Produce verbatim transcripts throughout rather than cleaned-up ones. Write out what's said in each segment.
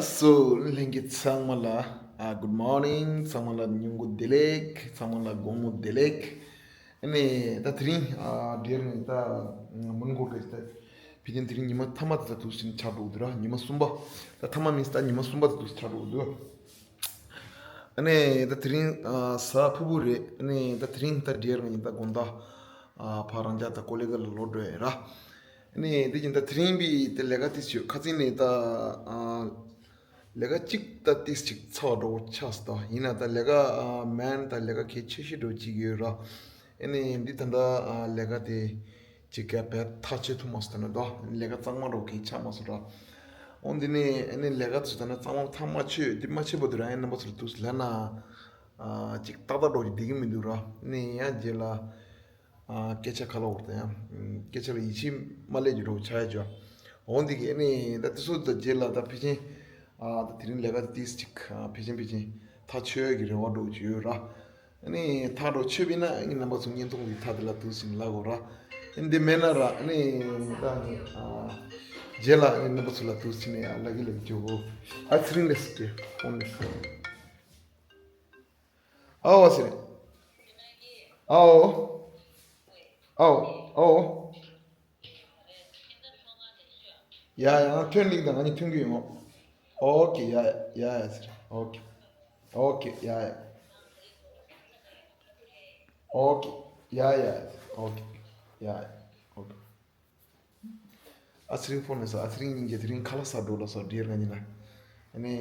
སོ། ལྷན་རྒྱས་ཚང་མ་ལ་ཨ། Good morning. ཚང་མ་ལ་ཉིན་གུང་བདེ་ལེགས། ཚང་མ་ལ་དགོང་མོ་བདེ་ལེགས། ཨ་ནི་ད་དེ་རིང་ཨ། འདིར་ནི་ད་མོན་གྷོ་གི་ད་ཕི་ཏིན་དེ་རིང་ཉི་མ་མཐའ་མ་དེ་ད་དུས་ཟིན་ཆགས་འགྲོ་གི་འདུག་ར། ཉི་མ་གསུམ་པ། ད་མཐའ་མ་མིན་ད་ཉི་མ་གསུམ་པ་དེ་དུས་ཆགས་འགྲོ་གི་འདུག་ཨ་ནི་ད་དེ་རིང་ཨ། གཟའ་ཕུར་བུ་རེད། ཨ་ནི་ད་དེ་རིང་ད་འདིར་ནི་ད་དགོང་དག་ཨ། ཕ་རང་ཅག་ད་ཀོ་ལི་གྷལ་ལ་ལོག་འགྲོ་ཡ་ར། ཨ་ནི་དེ་བཞིན་ད་དེ་རིང་པའི་དེ་ལས་ཀ་དེ་ཞུ་ཁ་སང་ནས་ད་ཨ། ལས་ཀ་གཅིག་ད་ཏིས་གཅིག་ཚར་འགྲོ་ཆགས་སོང་། ད་ཡིན་ན་ད་ལས་ཀ་ཨ། མན་ད་ལས་ཀ་གལ་ཆེ་ཤོས་འགྲོ་གཅིག་ཡོད་ར། ཨ་ནི་འདི་ད་ད་ཨ། ལས་ཀ་དེ་གཅིག་ག་བས་ཐག་ཆོད་ཐུབ་མ་སོང་། ད་ན་ད་ལས་ཀ་གཙང་མ་འགྲོ་གལ་ཆགས་མ་སོང་ར། འོ་འདི་ནས་ཨ་ནི་ལས་ཀ་ཚོ་ད་ན་གཙང་མ་ཐག་མ་ཆོད་འདི་མ་ཆོད་པ་དུ་ར། ཨ་ནི་རྣམ་པ་ཚོར་དུས་ལ་ན་ཨ། གཅིག་ཏག་ཏག་འགྲོ་གི་བསྡད་ཀྱི་མི་འདུག་ར། ཨ་ནི་ཡང་རྗེས་ལ། ཨ། སྐད་ཆ་ཁ་ལོ་བར་དུ་ཡང་། ཨ། སྐད་ཆ་ལ་ཡིད་ཆེས་མ་སླེབས་ཀྱི་འགྲོ་ཆགས་ཡ་ཅོ། འོང་འདི་གི་ཨ་ནི་ད་དེ་ཚོ་ད་རྗེས་ལ་ད་ཕལ་ཆེར་ཨ། ད་དེ་རིང་ལས་ཀ་ཏིས་གཅིག་ཨ། ཕལ་ཆེར་ཕལ་ཆེར་ཐག་ཆོད་ཀྱི་རེ་བ་འགྲོ་གི་ཡོད་ར། ཨ་ནི་ཐག་འགྲོ་ཆོད་པས་ན་ཨ་ནི་རྣམ་པ་ཚོ་བརྙན་ཐུང་འདི་ཐག་དེ་ལ་དུས་ཟིན་ལ་གོ་ར། ཨ་ནི་འདི་མེད་ན་ར་ཨ་ནི་ད་ཨ། རྗེས་ལ་ཨ་ནི་རྣམ་པ་ཚོ་ལ་དུས་ཟིན་ནས་ཡང་ལ་གི་ལ་གི་ཅོ་གོ། ཨ་ཚེ་རིང་ལས་སུ་ཏེ་ཧོན་ལས་སུ། ཨའོ་ཨ་ཟེར། ཨའོ། ཨའོ། ཨའོ། ཡ་ཡ། ང་ཐོན་ལིག་དང་ང་གཉིས་ཐོན་གྱི་ཡོང་། ཨོ་ཁེ། ཡ་ཡ་ཡ་ཟེར། ཨོ་ཁེ། ཨོ་ཁེ། ཡ་ཡ། ཨོ་ཁེ། ཡ་ཡ་ཟེར། ཨོ་ཁེ། ཡ་ཡ། ཨོ་ཁེ། ཨ་ཚེ་རིང་ཕོན་ལས་སོ། ཨ་ཚེ་རིང་སྙིང་རྗེ། དེ་རིང་ཁ་ལག་ཟ་འགྲོ་ལ་སོ། འདིར་ང་གཉིས་ན། ཨ་ནི་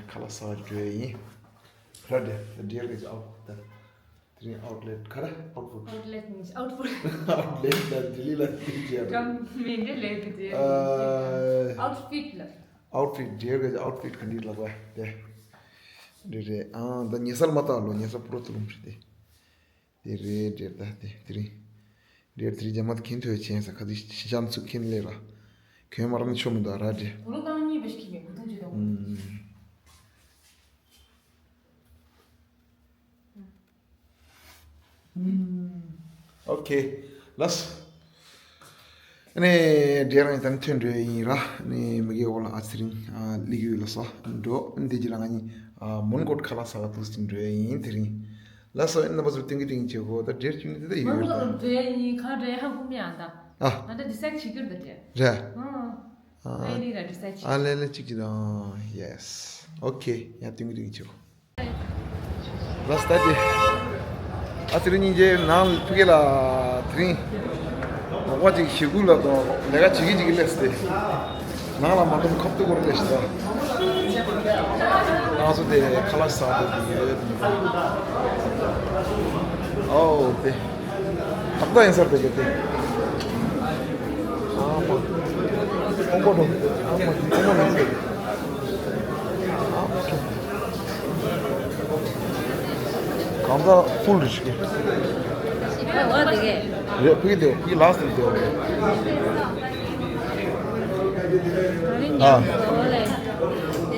ཁ་ལག་ཟ་འགྲོ་ཡ་ཡིན། ར་འདྲེ། ད་འདིར་གི་ཨའོ་ད། དེ་རིང་ཨའུཊ་ལེཊ་ག་རེ། ཨའུཊ་ཕུཊ། ཨའུཊ་ལེཊ་མིན་ཨའུཊ་ཕུཊ། ཨའུཊ་ལེཊ་ལ་ལྡི་ལི་ལ་ལྡི་ལི་ཅེ་ཡ། ཀམ་མིན་འདྲེ་ལེཊ་ཅེ་ཡ། ཨ། ཨའུཊ་ཕིཊ་ལ། ཨའུཊ་ཕིཊ། འདིར་གི་ཨའུཊ་ཕིཊ་ག་འདྲ་ལ་བ་དེ། རེད་རེད། ཨ། ད་ཉེ་སར་མ་ལྟ་ལོ། ཉེ་སར་པུ་རོ་ཏུ་ལུམ་ཧྲི་དེ། དེ་རེད་རེད། ད་དེ་དེ་རིང་། རེད། དེ་རིང་རྒྱ་མ་དེ་གིན་ཐོས་ཆེན་ས་ཁ་དེ་ཤི་ཅམ་ཚུགས་ཁེན་ལེ་ར། གོན་མ་ར་ནི་ཆོ་མི་འདུག་ར་འདྲེ། དོ་ལོ་རྐང་གཉིས་པ་ཞིག་གིས་མེད་གོ་ཐུང་ཅི་དང་། ཨུམ། ཨོ་ཁེ། ལགས། ཨ་ནི་འདྲེ་རང་ཡིན་ད་ནི་ཐོན་འགྲོ་ཡིན་ར། ཨ་ནི་མི་གེ་འོག་ལ་ཨ་ཚེ་རིང་ཨ་ལི་གི་ཡོད་ལ་སོ་འགྲོ། ཨ་ནི་དེ་རྗེས་ལ་ང་གཉིས་ཨ་མོན་གྷོ་ཁ་ལག་ཟ་ག་འདུག་སེ་འགྲོ་ཡིན་དེ་རིང་། ལགས་སོ། ཨ་ནི་རྣམ་པ་ཚོར་སྟོན་གི་སྟོན་གི་བྱེད་གོ། ད་འདྲེ་བཅུ་གཉིས་དེ་ད་ཡོད་མོན་གྷོ་ར་ད། ལ་འགྲོ་ཡ་ཡིན། ག་འདྲ་ཧ་གོ་མི་ཨ་ད། ཨ། ང་ད་ཌི་སའེཌ་བྱེད་རྒྱུ་རེད་ད་འདྲེ། རེད། ཨ། ཨ་ལེ་ལེ་ར་ཌི་སའེཌ་བྱེད། ཨ་ལེ་ལེ་གཅིག་གཅིག་དང་། ཡེ་སི། ཨོ་ཁེ། ཡ་སྟོན་གི་སྟོན་གི་བྱེད་གོ། ལགས་སོ། ད་དེ། ཨ་ཚེ་རིང་སྙིང་རྗེ། ནང་ཕ་གི་ལ་དེ་རིང་རོགས་པ་ཅིག་ཞེ་དགུ་ལ་དང་ལས་ཀ་བྱེད་ཀྱི་བྱེད་ཀྱི་སླེབས་ཏེ། ནང་ལ་མ་འདུམ་ཁབ་ཏུ་སྐོར་སླེབས་ཤི་ད། ང་ཚོ་དེ་ཁ་ལག་ཟ་འགྲོ་གི་ཡོད། ཨོ་དེ། ཏག་ཏག་ཡིན་ས་རེད་དེ། ཨ་མ། ཁོང་པོ་འགྲོ། ཨ་མ། ཁོང་པོ་ལ་ཟེར། ཨ་མ། གང་ལྟར་ཕུལ་རེད་ཤག་རེད། ཕུལ་དེ། ཕུལ་ལ་སི་ལ་དེ། ཨ།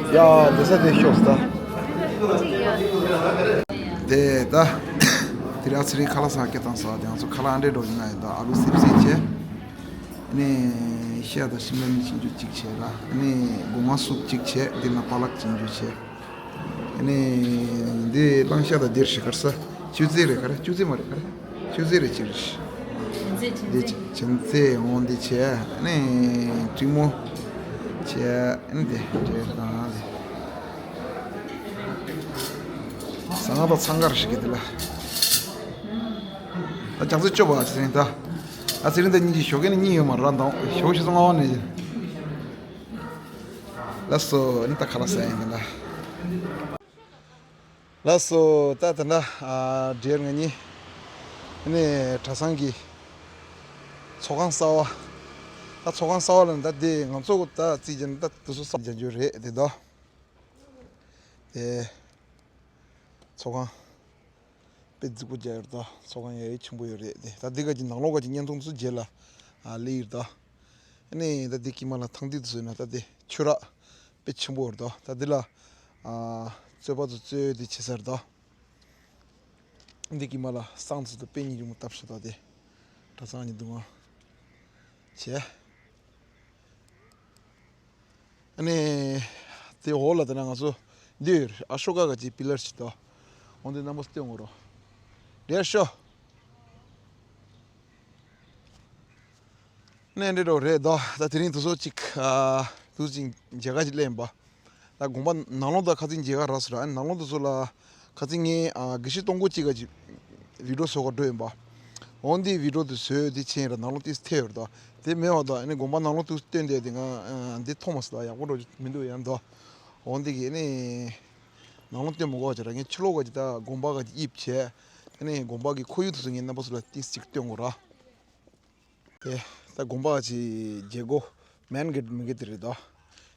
ཡ་དེ་ས་དེ་ཤོག་ས། དེ་ད། དེ་རིང་ཨ་ཚེ་རིང་ཁ་ལག་ཟ་སྐད་བཏང་ས། དེ་ང་ཚོ་ཁ་ལག་ཨ་འདྲས་འགྲོ་གི་ང་ཡིན་ད། ཨ་ལུ་སིབ་སིབ་བྱས། ཨ་ནི་ཤ་དང་ཤིམ་ལ་མིར་ཅི་འཇུ་གཅིག་བྱས་ར། ཨ་ནི་སྒོ་ང་སུབ་གཅིག་བྱས། དེ་ན་པ་ལག་ཅི་འཇུ་བྱས། ཨ་ནི་འདི་གླང་ཤ་དང་འདིར་ཞིག་གར་ས། ཅུ་ཙེ་རེད་ག་རེ། ཅུ་ཙེ་མ་རེད་ག་རེ། ཅུ་ཙེ་རེད་ཅི་རེད། འདི་ཅི་ཅན་ཙེ་འོང་འདི་བྱས། ཨ་ནི་ཀྲིན་མོ་བྱས། ཨ་ནི་འདི་འདྲེ་དང་། ཟངས་དང་ཚང་ཁར་ཞིག་གི་འདི་ལ། ད་ཅང་ཙེ་བཅོ་བ་ཨ་ཚེ་རིང་ད། ཨ་ཚེ་རིང་ད་གཉིས་ཀྱི་ཞོགས་ཀས་ནི་གཉིས་ཡོད་མ་ར་དང་ཞོགས་ཤིག་སོང་ཨ་ནི། ལགས་སོ། ཨ་ནི་ད་ཁ་ལག་ཟ་ཡིན་ད་ལ། ལགས་སོ། ད་ད་ལ་ཨ་འདྲེར་ང་གཉིས་ཨ་ནི་གྲྭ་ཚང་གི་ཚོགས་ཁང་གསར་བ། ད་ཚོགས་ཁང་གསར་བ་ལ་ད་དེ་ང་ཚོ་ད་རྩིས་བྱས་ན་ད་དུ་སུ་གསར་བྱ་རྒྱུ་རེད་དེ་ད། དེ་ཚོགས་ཁང་དཔེ་རྫིག་པོ་རྒྱག་ཡོད་ད། ཚོགས་ཁང་ཡ་ཡི་ཆེན་པོ་ཡོད་རེད་དེ། ད་འདི་ག་གི་ནང་ལོགས་ག་གི་བརྙན་ཐུང་ཚོ་རྗེས་ལ་ཨ་ལི་ཡོད་ད། ཨ་ནི་ད་འདི་ཀི་མ་ལ་ཐང་འདི་དུ་བཟོས་ན་ད་དེ་ཆུ་རགས་དཔེ་ཆེན་པོ་ཡོད་ད། ད་འདི་ལ་ཨ་རྩོད་པ་ཚོ་རྩོད་དེ་བྱེད་ས་རེད་ད། འདི་ཀི་མ་ལ་སང་ཚོ་དུ་དཔེ་ཉིན་རིང་མོ་བཏབ་ཤོག་ད་དེ། གྲྭ་ཚང་གཉིས་འདུག་ང་བྱས། ཨ་ནི། དེ་འོག་ལ་དེ་ན་ང་ཚོ་འདི་ཡོད་རེད། ཨ་ཤོ་ཀ་ག་ཅིག་པི་ལར་ཞིག་དང་། འོ་འདི་རྣམ་པ་སྟོན་དགོས་རོ། རེད་ཤོ། ནས་འདྲེ་འགྲོ་རེད་དོ། ད་དེ་རིང་དུ་སོ་གཅིག་ཨ་དུ་ཅིག་མཇལ་ཁ་ཅིག་ལེན་པ། ད་དགོན་པ་ནང་ལོགས་ད་ཁ་ཚིག་མཇལ་ཁ་རག་སོ་ར། ནང་ལོགས་དུ་སོ་ལ་ཁ་ཚིག་ངས་ཨ་དགེ་བཤེས་སྟོང་སྐུ་གཅིག་ག་ཅིག་བི་ཌིའོ་བཟོ་ག་འགྲོ་ཡིན་པ། འོན་ཏེ་བི་ཌིའོ་དུ་བཟོས་དེ་ཕྱིན་ར་ནང་ལོགས་ཏིས་ཐེ་ཡོད་དོ། དེ་མེད་བ་དོ། ཨ་ནི་དགོན་པ་ནང་ལོགས་དུ་སྟོན་དེ་དེ་ང་འདི་མཐོང་མ་སོ་ད་ཡག་པོ་འགྲོ་མི་འདུག་ཡང་དོ། འོན་ཏེ་གི་ཨ་ནི་ནང་ལོགས་སྟོན་མ་དགོས་བ་ཅེ་ར། ངས་ཕྱི་ལོགས་ག་ཅིག་ད་དགོན་པ་ག་ཅིག་དབྱིབས་བྱས། ཨ་ནི་དགོན་པ་གི་ཁོར་ཡུག་དུ་སོ་ངས་རྣམ་པ་སོ་ལ་ཏིས་ཅིག་སྟོན་དགོས་ར། དེ་ད་དགོན་པ་ཅིག་རྒྱལ་སྒོ་མེན་གེ་ཊི་མི་གེ་ཊི་རེད་དོ།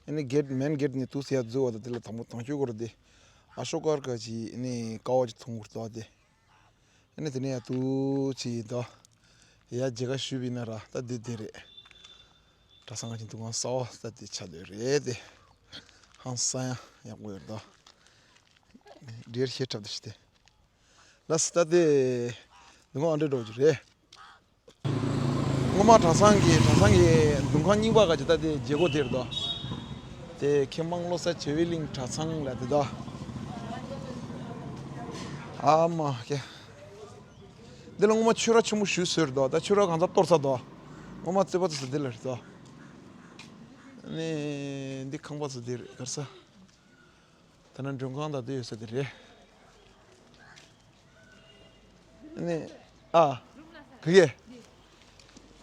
ཨ་ནི་གེ་ཊི་མེན་གེ་ཊི་ནས་དུས་ཡར་འཛུལ་བ་དང་དེ་ལ་དང་པོ་དང་ཆོས་སྐོར་དེ་ཨ་ཤོ་ཀར་ག་ཅིག་ཨ་ནི་ཀ་བ་ཅིག་མཐོང་གི་རེད་དོ། དེ་ཨ་ནི་དེ་ནས་ཡར་དུ་ཅིག་དོ། ཡར་མཇལ་ཁ་ཞུས་པ་ཡིན་ན་ར་ད་དེ་དེ་རེད། གྲྭ་ཚང་ག་ཅིག་འདུ་ཁང་གསར་བ་ད་དེ་ཆགས་བསྡད་རེད་དེ། ཧང་སང་ཡང་ཡག་པོ་ཡོད་དོ། འདིར་ཤེས་ཁྲབ་དེ་ཞིག་དེ། ལགས་སོ། ད་དེ་འདུ་ཁང་ཨ་འདྲ་འགྲོ་རྒྱུ་རེད། སྔོན་མ་གྲྭ་ཚང་གི་གྲྭ་ཚང་གི་འདུ་ཁང་རྙིང་པ་ག་ཅིག་ད་དེ་མཇལ་སྒོ་དེར་དོ། དེ་མཁས་མང་བློ་གསལ་བྱེ་བའི་གླིང་གྲྭ་ཚང་ལ་དེ་དོ། ཨ་མ་ཀེ། འདི་ལ་སྔོན་མ་ཆོས་ར་ཆེན་པོ་ཞིག་བཟོས་རེད་དོ། ད་ཆོས་ར་གང་ཚ་གཏོར་ཚར་དོ། སྔོན་མ་རྩོད་པ་ཚོ་འདི་ལ་རེད་དོ། ནི་འདི་ཁང་པ་ཚོ་འདི་རེད་གར་ས། ད་ནང་མགྲོན་ཁང་དང་དེ་ཡོད་ས་དེ་རེད། ནི་ཨ། ག་གེ།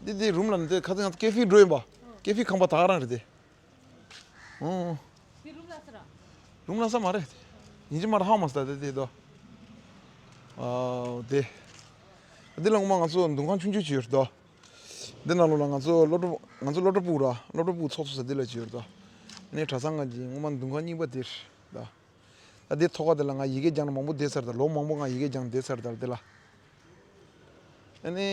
འདི་འདི་རུམ་ལ་འདི་ཁ་སང་ང་ཚོ་ཀེ་ཧྥེ་འགྲོ་ཡིན་པ། ཀེ་ཧྥེ་ཁང་པ་ད་ག་རང་རེད་དེ། ཨོ། དེ་རུམ་ལ་ས་ར། རུམ་ལ་ས་མ་རེད། ཡིན་གཅིག་མ་རེད་ཧ་མ་སོང་ད་དེ་དེ་དོ། ཨ་དེ། འདི་ལ་ངོ་མ་ང་ཚོ་འདུ་ཁང་ཆུང་ཆུང་ཅིག་ཡོད་རེད་དོ། འདི་ནང་ལོགས་ལ་ང་ཚོ་སློབ་གྲོགས་ང་ཚོ་སློབ་གྲྭ་ཕྲུག་ར་སློབ་གྲྭ་ཕྲུག་ཚོགས་གཙོ་ཟེར་འདི་ལ་ཅིག་ཡོད་རེད་དོ། ཨ་ནི་གྲྭ་ཚང་ང་ཅིག་ངོ་མ་འདུ་ཁང་རྙིང་པ་འདིར་དོ། ད་འདི་ཐོག་ཁ་འདི་ལ་ང་ཡི་གེ་སྦྱང་ན་མང་པོ་བསྡད་ཚར། ད་ལོ་མང་པོ་ང་ཡི་གེ་སྦྱང་བསྡད་ཚར། ད་འདི་ལ། ཨ་ནི་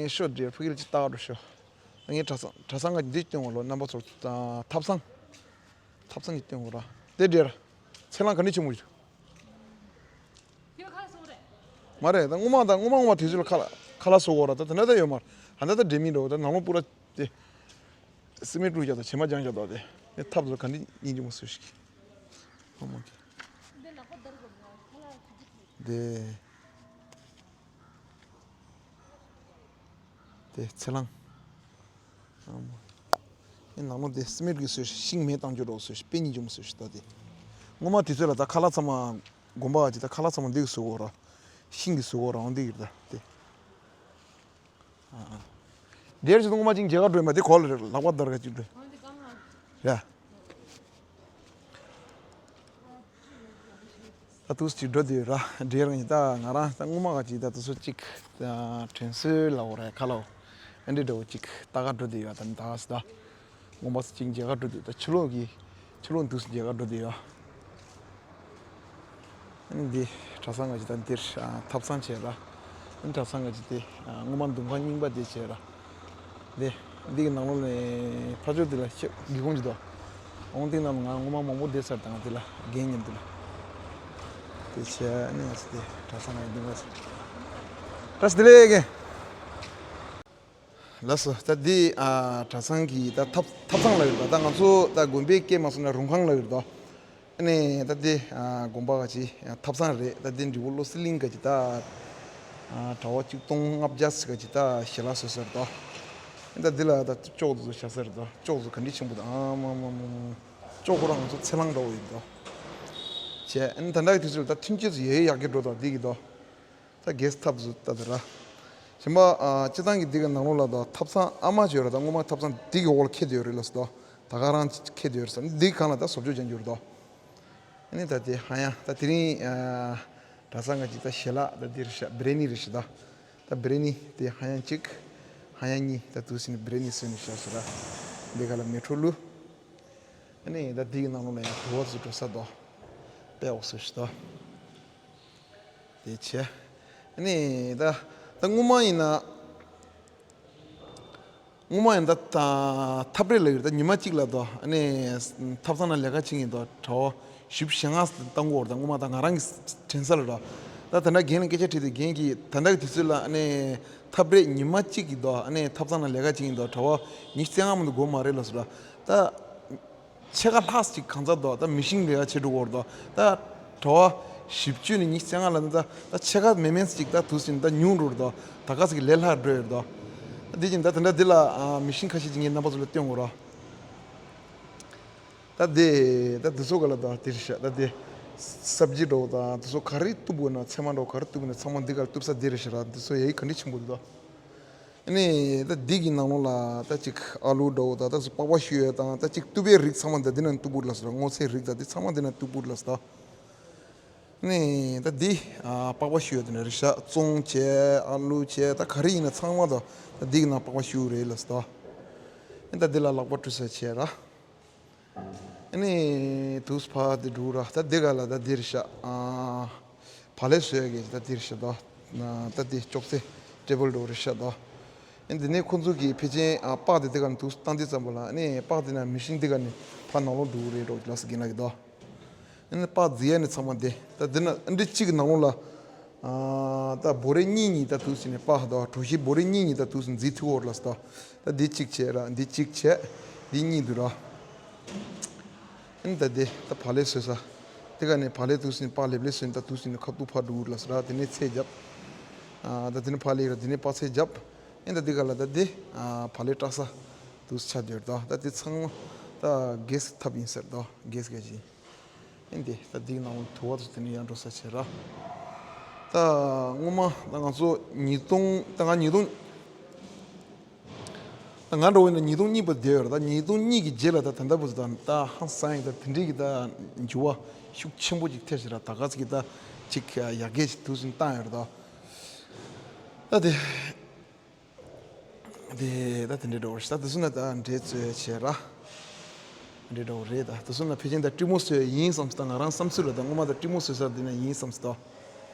ཤོ་འདྲེ་ཕུག་ལ་ཅིག་ལྟ་འགྲོ་ཤོ། ད་ངའི་གྲྭ་ཚང་གྲྭ་ཚང་ང་འདི་སྟོན་འོ་ལོ་རྣམ་པ་ཚོ་ཐབ་ཚང་། ཐབ་ཚང་གི་སྟོན་འོ་ར། དེ་འདྲེ་ར། ཚེ་ལང་ག་ནི་ཆེན་མོ་ཡོད། མ་རེད། ད་སྔོན་མ་ད་སྔོན་མ་སྔོན་མ་དུས་ཚོད་ལ་ཁ་ལག་ཁ་ལག་བཟོ་དགོས་ར། ད་དེ་འདྲ་ད་ཡོད་མ་རེད། ཧ་ད་ད་འདྲེ་མིན་འགྲོ། ད་ནང་ལོགས་པུ་ར་དེ། སི་མེན་ཊི་བླུགས་རྒྱག་དང་བྱེ་མ་སྦྱང་རྒྱག་དང་དེ། དེ་ཐབ་བཟོ་ག་འདི་སྙིང་རྗེ་མོ་བཟོས་ཤིག་ཨོ་མ་ཀེ། དེ། དེ་ཚེ་ལང་། ཨོ་མ། ཨེ་ནང་ལོགས་དེ་སི་མེན་ཊི་གི་བཟོས་ཤིག་ཤིང་མེ་བཏང་རྒྱུ་འདྲ་བོ་བཟོས་ཤིག་དཔེ་སྙིང་རྗེ་མོ་བཟོས་ཤིག་ད་དེ། སྔོན་མ་དུས་ཚོད་ལ་ད་ཁ་ལག་ཚང་མ་དགོན་པ་ཅིག་ད་ཁ་ལག་ཚང་མ་འདི་གི་བཟོ་དགོས་ར། ཤིང་གི་བཟོ་དགོས་ར་འོང་འདི་གི་ད་དེ། ཨ་ཨ། འདིར་ཅིག་ཏུ་ངོ་མ་ཅིག་མཇལ་ཁ་འགྲོ་ཡིན་པ་དེ་གོ་ལ་རེད། ལག་པ་འདར་ག་ཅིག་འགྲོ། རེད། ད་དུས་ཅིག་འགྲོ་དུས་ར་འདིར་ངས་ད་ང་རང་ད་ངོ་མ་ག་ཅིག་ད་དུས་ཚོད་ཅིག་ད་དྲན་གསོ་ལ་འོ་རེད་ཁ་ལོ། ཨ་འདི་འདྲ་བོ་ཅིག་ལྟ་ག་འགྲོ་དུས་ཡོད་ད་ད་ས་ད། ངོ་མ་ཅིག་མཇལ་ཁ་འགྲོ་དུས་ད་ཕྱི་ལོགས་ཀྱི་ཕྱི་ལོགས་དུས་མཇལ་ཁ་འགྲོ་དུས་ཡོད། འདི་གྲྭ་ཚང་ང་ཅིག་ད་འདིར་ཐབ་ཚང་བྱས་ར། གྲྭ་ཚང་ང་ཅིག་དེ་སྔོན་མ་འདུ་ཁང་རྙིང་པ་དེ་བྱས་ར། འདི་འདི་གི་ནང་ལོགས་ནས་ཕར་ཕྱོགས་འདི་ལ་ཤ་སྒེའུ་ཁུང་ཅིག་འདུག་འོང་འདི་ནང་ལ་ང་སྔོན་མ་མང་པོ་བསྡད་ཚར་དང་འདི་ལ་རྒན་མཉམ་འདི་ལ། དེ་བྱས་ནས་ང་ཚོ་དེ་གྲྭ་ཚང་ང་འདི་ང་ཚོ། བཀྲ་ཤིས་བདེ་ལེགས་རྒན། ལགས་སོ། ད་འདི་ཨ་གྲྭ་ཚང་གི་ད་ཐབ་ཐབ་ཚང་ལ་ཡོད་པ་ད་ང་ཚོ་ད་དགོན་པའི་སྐད་མ་སོང་ན་རུང་ཁང་ལ་ཡོད་དོ། ཨ་ནི་ད་འདི་ཨ་དགོན་པ་ག་ཅི་ཐབ་ཚང་རེད། ད་འདི་འབྲི་གུང་བློ་གསལ་གླིང་ག་ཅི་ད་ཨ་གྲྭ་པ་གཅིག་སྟོང་ལྔ་བརྒྱ་ཙམ་ག་ཅི་ད་ཞལ་ལག་བཟོས་ས་རེད་དོ། ད་འདི་ལ་ད་ཅོག་ཙམ་བཞག་ས་རེད་དོ། ཅོག་ཙམ་ག་འདྲ་ཆེན་པོ་ད་ཨ་མ་མ་མ་མ་ཅོག་ཁོ་རང་ང་ཚོ་ཚེ་ལང་འདྲ་བོ་ཡོད་དོ། བྱས་ཨ་ནི་ད་ལྟ་གི་དུས་ཚོད་ལ་ད་ཐོན་སྐྱེད་ཚོ་ཡག་ཡག་གི་འགྲོ་དོ་འདི་གི་དོ། ད་གེ་སི་ཐབ་བཟོ་ལྟ་དེ་ར། གཞན་པ་ཨ་སྤྱི་བཏང་གི་འདི་གི་ནང་ལོགས་ལ་ད་ཐབ་ཚང་ཨ་མ་ཅིག་ཡོད་ར། ད་སྔོན་མ་ཐབ་ཚང་འདི་གི་འོག་ལ་འཁེལ་བསྡད་ཡོད་རེད་ལགས་སོ། ད་ག་རང་འཁེལ་བསྡད་ཡོད་རེད་ས། འདི་གང་ལ་ད་བཟོ་བཅོས་བྱ་འགྱུར་དོ། ཨ་ནི་ད་དེ་ཧ་ཡང་ད་དེ་རིང་ཨ་གྲྭ་ཚང་ག་ཅིག་ད་ཞལ་ལག་ད་འདི་རེད་ཤག་བྷི་རེ་ནི་རེད་ཤག་ད་ད་བྷི་རེ་ནི་དེ་ཧ་ཡང་གཅིག་ཧ་ཡང་གཉིས་ད་དུས་ཟིན་བྷི་རེ་ནི་བཟོས་ནས་བཞག་ཤག་ར། འདི་ག་ལ་མེ་ཁྲོ་བླུགས། ཨ་ནི་ད་འདི་གི་ནང་ལོགས་ལ་ཡང་དུ་བ་ཚོ་འགྲོ་ས་དོ། དཔེ་འོག་སོ་ཞིག་དོ། དེ་བྱས། ཨ་ནི་ད་ད་སྔོན་མ་ཡིན་ན། སྔོན་མ་ཡིན་ད་ད་ཐབ་རེས་ལ་ཡོད་ད་ཉི་མ་གཅིག་ལ་དོ། ཨ་ནི་ཐབ་ཚང་ནང་ལས་ཀ་བྱེད་མཁན་དོ་གྲྭ་པ་བཞི་བཅུ་ཞེ་ལྔ་བཏང་གི་ཡོད་རེད། ད་སྔོན་མ་ད་ང་རང་གི་དྲན་གསོ་ལ་རོ། ད་ད་ལྟ་རྒན་ལ་སྐད་ཆ་དྲིས་ཏེ་རྒན་གྱིས་ད་ལྟ་གི་དུས་ཚོད་ལ་ཨ་ནི་ཐབ་རེས་ཉི་མ་གཅིག་གི་དོ། ཨ་ནི་ཐབ་ཚང་ནང་ལས་ཀ་བྱེད་མཁན་དོ་གྲྭ་པ་ཉི་ཤུ་རྩ་ལྔ་མ་གཏོགས་དགོས་མ་རེད་ལབ་སོང་ར། ད། ཕྱེད་ཀ་ལྷག་ཅིག་གང་ཚ་དོ། ད་མི་ཤིང་རེ་བ་བྱེད་འགྲོ་གོ་རེད་དོ། ད་གྲོ་བ་བཞི་བཅུ་ནས་ཉི་ཤུ་རྩ་ལྔ་ལ་ནི་ད་ད་ཕྱེད་ཀ་མེ་མེན་ཅིག་ད་དུས་ཟིན་ད་ཉུང་འགྲོ་རེད་དོ། ད་ག་ཟིག་ལས་སླ་འགྲོ་ཡོད་དོ། ད་དེ་བཞིན་ད་དེ་འདྲ་འདི་ལ་ཨ་མི་ཤིང་ཁ་ཤས་ཅིག་ངས་རྣམ་པ་ཚོ་ལ་སྟོན་གོ་རོ། ད་དེ་ད་དེ་ཚོ་ག་ལ་ད་དེ་རེད་ཤག་ད་དེ་སབ་ཇི་འགྲོ་དང་དེ་ཚོ་ག་རེ་གཏུབ་དགོས་ན་ཚལ་མ་འགྲོ་ག་རེ་གཏུབ་དགོས་ན་ཚང་མ་འདི་ག་ལ་གཏུབ་ས་དེ་རེད་ཤག་ར། དེ་ཚོ་ཡ་ཡི་ག་འདྲ་ཆེན་པོ་འདུག་དོ། ཨ་ནི་ད་འདི་གི་ནང་ལོགས་ལ་ད་ཅིག་ཨ་ལུ་འགྲོ་ད་ད་སུ་པགས་པ་བཤུས་ཡོད་དང་ད་ཅིག་གཏུབ་པའི་རིགས་ཚང་མ་ད་འདི་ན་གཏུབ་པུར་ལ་སོ། སྔོ་ཚལ་རིགས་ད་འདི་ཚང་མ་འདི་ན་གཏུབ་པུར་ལ་སོ། ཨ་ནི་ད་འདི་ཨ་པགས་པ་བཤུས་ཡོད་དེ་ན་རེད་ཤག་ཙོང་བྱས་ཨ་ལུ་བྱས་ད་ག་རེ་ཡིན་ན་ཚང་མ་ད་ད་འདི་གི་ནང་པགས་པ་བཤུས་རེད་ལ་སོ། ཨ་ནི་ད་འདི་ལ་ལག་པ་བཀྲུ་ས་བྱས་ར། ཨ་ནི་དུས་ཕ་དེ་འགྲོ་ར། ད་དེ་ག་ལ་ད་དེ་རེད་ཤག་ཨ་བག་ལེབ་བཟོ་ཡ་གི་ད་དེ་རེད་ཤག་དོ། ད་དེ་ཅོག་ཙེ་ཊེ་བལ་འགྲོ་རེད་ཤག་དོ། ཨ་ནི་དེ་ནས་ཁོ་ཚོ་གི་ཕལ་ཆེར་ཨ་པགས་དེ་དེ་ག་ནས་དུས་བཏང་དུས་ཙམ་པ་ལ་ཨ་ནི་པགས་དེ་ན་མི་ཤིང་དེ་ག་ནས་ཕ་ནང་ལོགས་འགྲོ་རེད་འགྲོ་ལ་སི་གིན་ལ་གི་དོ། ཨ་ནི་པགས་རྫི་ཡ་ནི་ཚང་མ་དེ་ད་དེ་ན་ཨ་འདྲི་གཅིག་གི་ནང་ལོགས་ལ། ཨ་ད་བོ་རེ་གཉིས་གཉིས་ད་དུས་ཟིན་ནས་པགས་དང་གྲོ་ཞིབ་བོ་རེ་གཉིས་གཉིས་ད་དུས་ཟིན་འཛི་ཐུ་འོར་ལ་སྟ། ད་འདི་གཅིག་བྱས་ར་འདི་གཅིག་བྱས། འདི་གཉིས་འདུག་ར། ཨ་ནི་ད་འདི་ད་བག་ལེབ་བཟོས་ས། དེ་ག་ནས་བག་ལེབ་དུས་ཟིན་པགས་ལེབ་ལེབ་བཟོས་ནས་ད་དུས་ཟིན་ནས་ཁ་ཐུག་ཕར་འགྲོ་གི་ར་སོ་ར། དེ་ནས་ཚལ་རྒྱབ། ཨ་ད་དེ་ནས་བག་ལེབ་ར་དེ་ནས་པགས་ཚལ་རྒྱབ། ཨ་ད་འདི་ག་ལ་ད་འདི་ཨ་བག་ལེབ་བཀྲ་ས་དུས་ཆ་འདོད་ད་ད་འདི་ཚང་མ་ད་གེ་སི་ཐབ་ཡིན་ཟེར་ད་གེ་སི་ག་ཅིག་ཨེ་འདི་ད་འདི་ནང་དུ་བ་དུ་དེ་ནི་ཡང་འགྲོ་ས་བྱེད་ར། ད་སྔོན་མ་ད་ང་ཚོ་ཉིས་སྟོང་ད་ང་ཉིས་སྟོང་ད་ང་འགྲོ་བའི་ན་ཉིས་སྟོང་གཉིས་པ་བསྡད་ཡོད་ར། ད་ཉིས་སྟོང་གཉིས་ཀྱི་རྗེས་ལ་ད་ད་ལྟ་བུ་ད་ད་ཧང་སང་ཡིན་ད་དེ་འདྲའི་གི་ད་འགྱུར་བ་ཤུགས་ཆེན་པོ་ཅིག་ཐེབས་ཤག་ར། ད་ག་ཚོད་ཀྱི་ད་ཅིག་ཡར་རྒྱས་ཅིག་དུས་ཟིན་བཏང་ཡོད་ར་ད། ད་དེ། དེ་ད་དེ་འདྲའི་འགྲོ་བ་ཞིག་ད་དེ་སུ་ན་ད་འདྲེ་རྩོད་བྱེད་ར། འདྲེ་འགྲོ་བ་རེད་ད། དེ་སུ་ན་ཕལ་ཆེར་ད་སྤྲི་མོ་བཟོས་ཡིན་བསམ་སོང་ད། ང་རང་བསམ་ཚུལ་ལ་ད་ངོ་མ་ད་སྤྲི་མོ་བཟོས་ས་དེ་ན་ཡིན་བསམ་སོང་